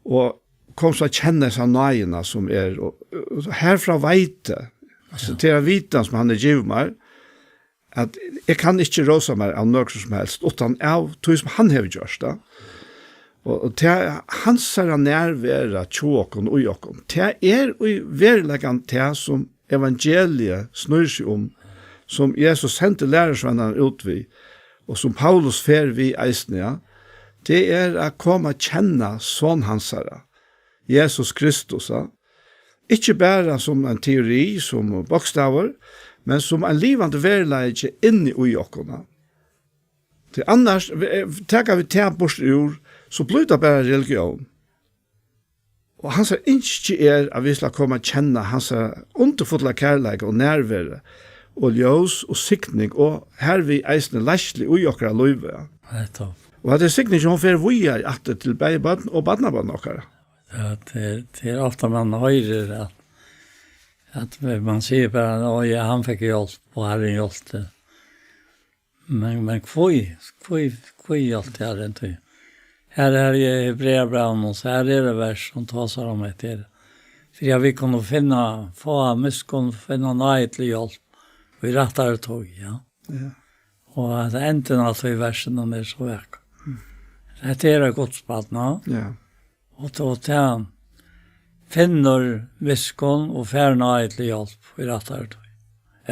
og kom so at kenna hesa náðina sum er, og, og herfrá veit eg, altso, ja, tað er ein vitan sum hann hevur givið mær, at eg kann ikki rósa mær av nøkrum sum helst, uttan av tí sum hann hevur gjørt, ja. Og, og tað, hansara nærvera hjá okkum, í okkum, tað er í veruleikanum tað, sum evangeliið snýr seg um, sum Jesus sendi lærisveinarnar út við, og sum Paulus fer við eisini, ja, tað er at koma at kenna Son hansara, Jesus Kristus, ja. Ikki bara sum ein teori, sum bókstavur, men sum ein livandi veruleiki inni í okkum, ja. Tí annars, eh, taka vit tað burtur úr, so blívur tað bara religión. Og hansara ynski er, at vit skulu koma at kenna hansara undurfulla kærleika og nærveru og ljós og signing og hervið eisini leiðslu í okkara lívi. Nettupp. Og at tað er signing, hon fer víðari aftur til bæði børn og barnabørn okkara. Ja, tað er, tað er ofta man hoyrir at, at man sigur bara, «Ó ja, hann fekk hjálp, og Harrin hjálpti.» Men, men hví, hví, hví alt tað her, tí? Her er í Hebreabrævinum, so her er tað vers, sum tosar um hetta her. Fyri at vit kunnu finna, fáa miskunn, finna náði til hjálp, í rættari tíð, ja. Ja. Og at endin á tí versinum er so vakur. Mm. Hetta er eitt Guds barn, ja. Ja. Og tá, og tá finnur miskunn og fær náði til hjálp í rættari tíð.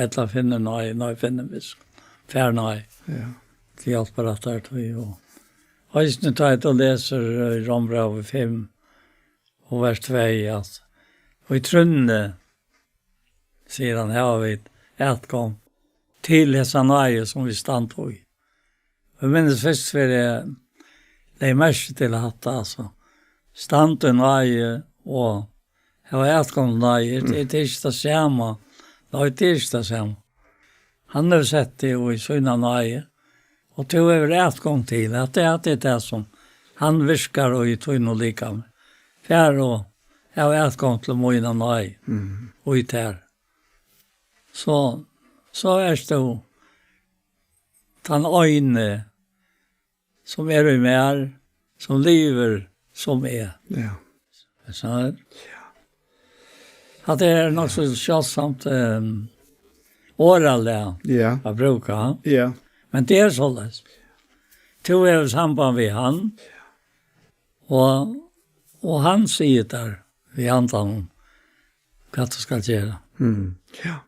Ella finnur náði, nei, finnur miskunn, fær náði, ja, til hjálp í rættari tíð. Og eisini tá tú lesur, eh, Rómbrævið fimm og vers tvey, at, og í trúnni, sigur hann, hava vit atgongd til hesa náði, sum vit standa í. Eg minnist fyrst fyri eg legði merki til hatta, altso. Standa í náði og hava atgongd til náði, er, er tað ikki tað sama? Nei, tað er ikki tað sama. Hann hevur sett teg í sína náði, og tú hevur atgongd til, at tað, at tað er tað, sum hann virkar í tínum likami. Far og hav atgongd til mína náði, mm, og í tær. So, so ert tú tann eini, sum er í mær, sum livir sum eg. Ja. Hatta er nokk so sjáldsamt, ehm, orðalag Ja. at brúka. Ja. Men tað er soleiðis. Tú hevur samband við hann, og, og hann sigur tær við andanum, hvat tú skalt gera. Mm. Ja.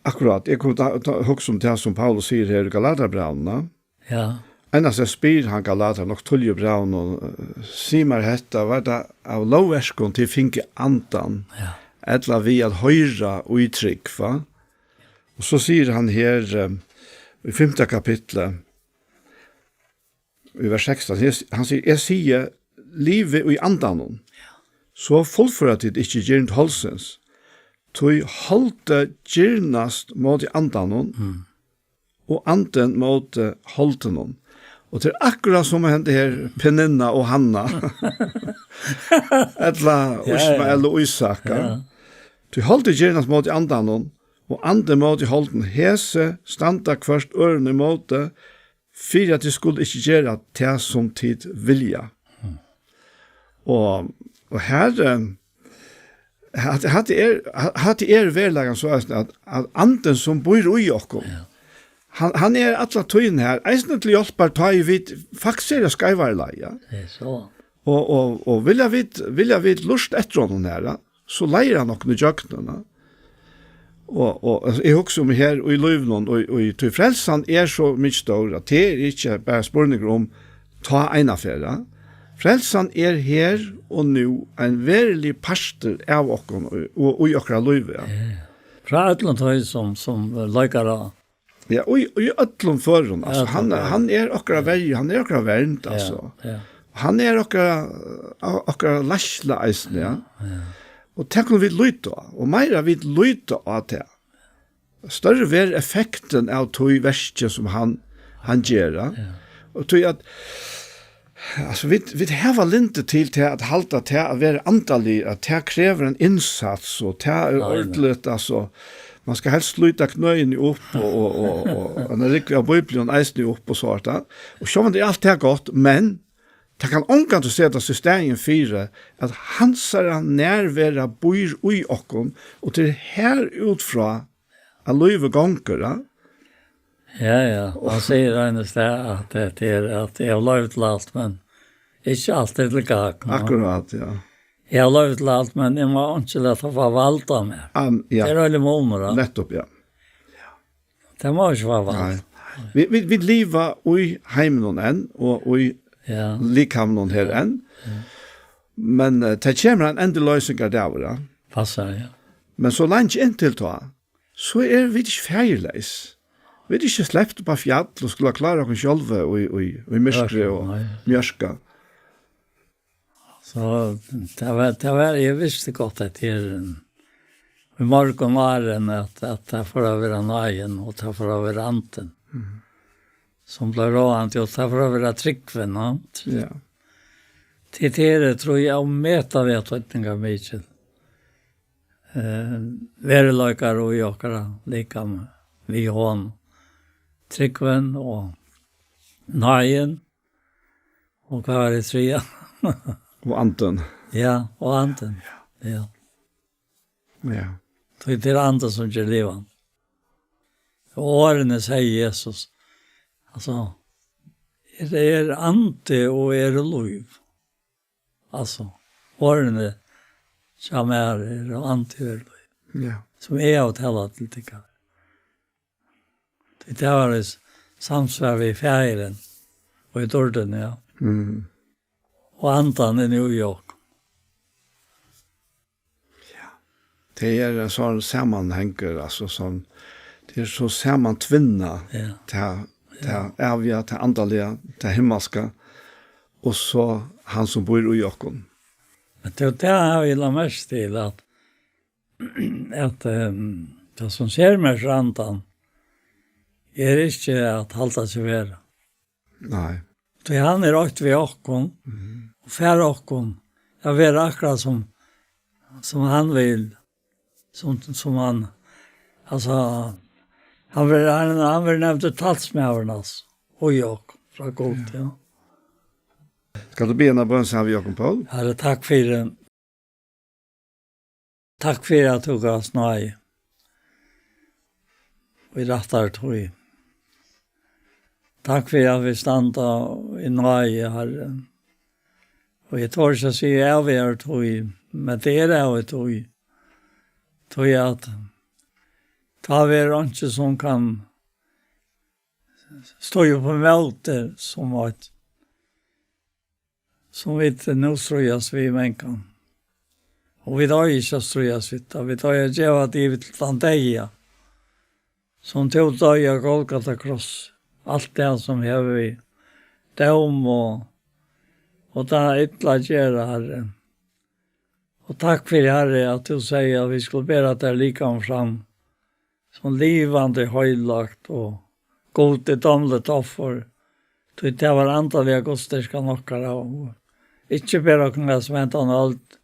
Akkurát. Eg kom ta, ta, hugsa um tað sum Paulus sigur her í Galatiabrævinum. Ja. Annars eg spyr hann Galatar nokk tíðliga í brævinum, eh, sig mær hetta, var tað av lógverkum tit fingu andan, Ja. ella við at hoyra í trúgv, va? Og so sigur hann her, eh, í fimta kapitli, í vers sekstan, hann, hann sigur, eg sigi, livi í andanum, so fullføra tit ikki girnd holdsins, tí holdið girnast móti andanum, Mm. og andin móti holdinum. Og tað er akkurát sum at henda her Peninna og Hanna. Ella Ja, ja. Ismael og Ísak. Ja. Tí holdið girnast móti andanum, og andin móti holdinum. Hesi standa hvørt øðrum ímóti, fyri at tit skulu ikki gera tað, sum tit vilja. Mm. Og, og her, eh, hatt, hatt er, hatt er veruleikan so at, at andin sum býr í okkum, Ja. hann, hann er alla tíðina her, eisini til hjálpar, tá ið vit faktiskt eru á skeivari leið, ja. Tað er so. Og, og, og vilja vit, vilja vit lurta eftir honum her, ja, so leiðir hann okkum í gjøgnum, ja. Og, og, altso, eg hugsi um her í lívinum, og, og tí frelsan er so mikið stór, at tað er ikki bara spurningur um tá eina ferð, ja. Frelsan er her og nú ein veruligur partur av okkum og, og í okkara lívi, ja. Ja. Frá øllum tí sum, sum leikar á. Ja, og í, í øllum førum, altso, Ja, hann, tað er hann er okkara verja, hann er okkara vernd, Ja, altso. ja. Hann er okkara, okkara leiðsla eisini, ja. Ja. Og tað kunnu vit líta á, og meira vit líta á tað, størri verður effektin av tí verki sum hann, hann ger, ja. Ja. Og tí at, altso, vit, vit hava lyndi til tað at halda tað at vera andaligur, at tað krevur ein innsats, og tað er Nei, nei. ordiligt, altso, man skal helst slíta knøini upp, og, og, og, og, og ein rúgva av Bíbliuni eisini upp, og so er tað. Og sjálvandi er alt tað gott, men tað kann ongantíð setast í staðin fyri, at hansara nærvera býr í okkum, og tað er har út frá, at lívið gongur, ja. Ja, ja. Hann sigur eina stað, at tað er, at eg havi loyvi til alt, men ikki alt er til gagn, ja. Akkurát, ja. Eg havi loyvi til alt, men eg má ikki lata fáa vald á mær. Am, ja. Tað er øgiligur munur, ja. Nettupp, ja. Tað má ikki fáa vald. Nei. Vit, vit, vit liva í heiminum enn, og í Ja. likamnum her enn. Ja. Men, eh, tað kemur ein endurloysingadagur, ja. Passar, ja. Men so leingi inntil tá, so eru vit ikki faðirleys. Vit eru ikki slept upp á fjall og skulu klára okkum sjálv í, í, í myrkri og Nei. mjørka. So, tað var, tað var, eg visti gott at her, í morgun var ein, at, at tað fór at vera náðin, og tað fór at vera andin. Mhm. Sum bleiv ráðandi, og tað fór at vera trúgvin, ja. Ja. Tí tað er, trúgvi eg, ómetaliga týdningarmikið. Eh, veruleikar í okkara likami, við honum. Trúgvin og náðin, Og hvat var tað triðja? Og andin. Ja, og andin. Ja. Ja. Tí tað er andin sum ger livandi. Og orðini, segði Jesus. Altso, eg eri andi og eri lív. Altso, orðini hjá mær eru andi og eru lív. Ja. Sum eg havi talað til tykkara. Tí tað var í samsvar við Faðirin og í dýrdini, ja. Mm. Og andan er nú í okkum. Ja. Tað er ein sånn samanhangur, altso, sånn, tað er so samantvinnað, Ja. tað, Ja. tað æviga, tað andaliga, tað himmalska, og so hann sum býr í okkum. Men tað, tað havi eg lagt merki til, at at, ehm, tað sum sermerkir andan er ikki at halda seg vera. Nei. Tí hann er eitt við okkum, Mhm. og fær okkum at vera akkurát sum, sum hann vil, sum, sum hann, altso, hann verður, hann, hann verður nevndur talsmaðurin, altso, og í okkum, frá Gud, Ja. ja. Kanst tú biðja eina bøn saman við okkum, Poul? Herre, takk fyri, takk fyri at tú gavst náði í rættari tíð. Takk fyri at vit standa í náði, Herre. Og eg tori ikki at siga ævigari tíð, men tað er ævig tíð. Tí at tá verður einki, sum kann stíga upp ímóti, sum eitt, sum vit nú stríðast við mangan. Og vit eiga ikki at stríðast við tað. Vit eiga at geva tað yvir til tann deyða, sum tú doyði á Golgata kross. Alt tað sum hevur við dóm og, og tað illa at gera, Herre. Og takk fyri, Herre, at tú segði at vit skulu bera tær likam fram sum livandi, heilagt og Gudi dámligt offur, tí tað var andaliga gudstyrkan okkara, og ikki bera okkum at sum hendan øld,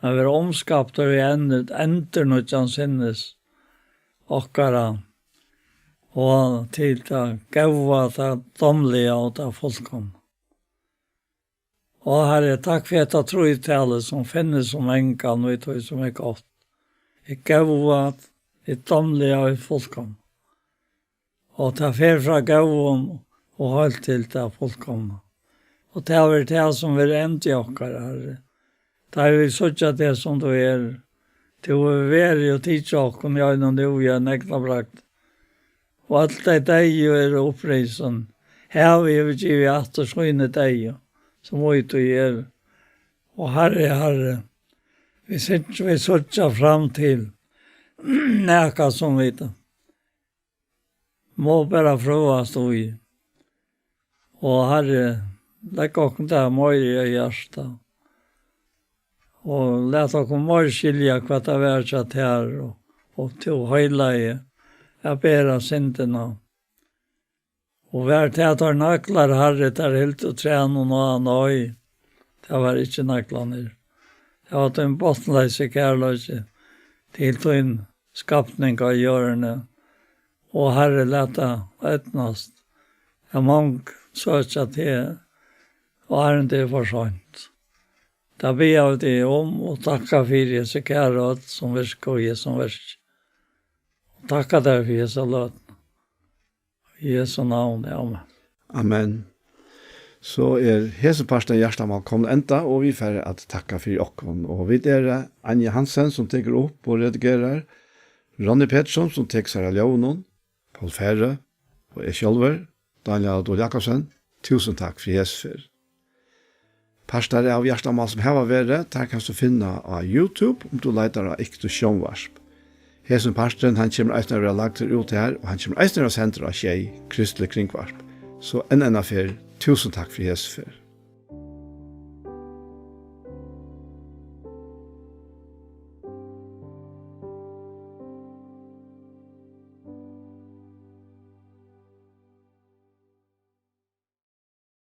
men vera umskaptur í enn-, endurnýggjan sinnis okkara, og til tað góða, tað dámliga og tað fullkomna. Ó, Herre, takk fyri hetta trýtalið, sum finnur so mangan í tí, sum er gott. Tað góða, tað dámliga og fullkomna. Og tað fer frá góðum og heilt til tað fullkomna. Og tað er tað, sum er endi okkara, Herre. Tá vit síggja teg, sum tú ert. Tú hevur verið og tikið okkum í einum nú í eina eygnabragd. Og øll tey deyðu eru upprisin. Havið hevur givið aftur síni deyðu, sum í tí eru. Og Herre, Herre, vit síggja, vit síggja fram til nakað, sum vit má bara frøast í. Og Herre, legg okkum tað meira í hjarta. Og lat okkum meira skilja, hvat tað var hjá tær, og, og tú heilagi at bera syndina. Og var tað teir naglar, Herre, teir hildu trænum á? Nei, tað var ikki naglarnir. Tað var tín botnleysi kærleiki til tín skapning á jørðini. Og Herre, lat tað eydnast, at mong søkja teg, áðrenn tað er for seint. Tað biðja vit teg um og takka fyri hesi kæru øll, sum virka í hesum verki. Og takka tær fyri hesa løtuna. Í Jesu navni, amen. Amen. So er hesin parturin av Hjartamál komin at enda, og vit fara at takka fyri okkum. Og vit eru Anja Hansen, sum tekur upp og redigerar, Ronny Petersson, sum tekur sær av ljóðinum, Poul Færø og eg sjálvur, Daniel Adol Jakobsen. Túsund takk fyri hesa ferð. Partar av Hjartamál, sum hava verið, teir kanst tú finna á YouTube, um tú leitar á Iktus Sjónvarp. Hesin parturin, hann kemur eisini at verða lagdur út har, og hann kemur eisini at verða sendur á Sjey, kristiligt kringvarp. So enn eina ferð, túsund takk fyri hesa ferð.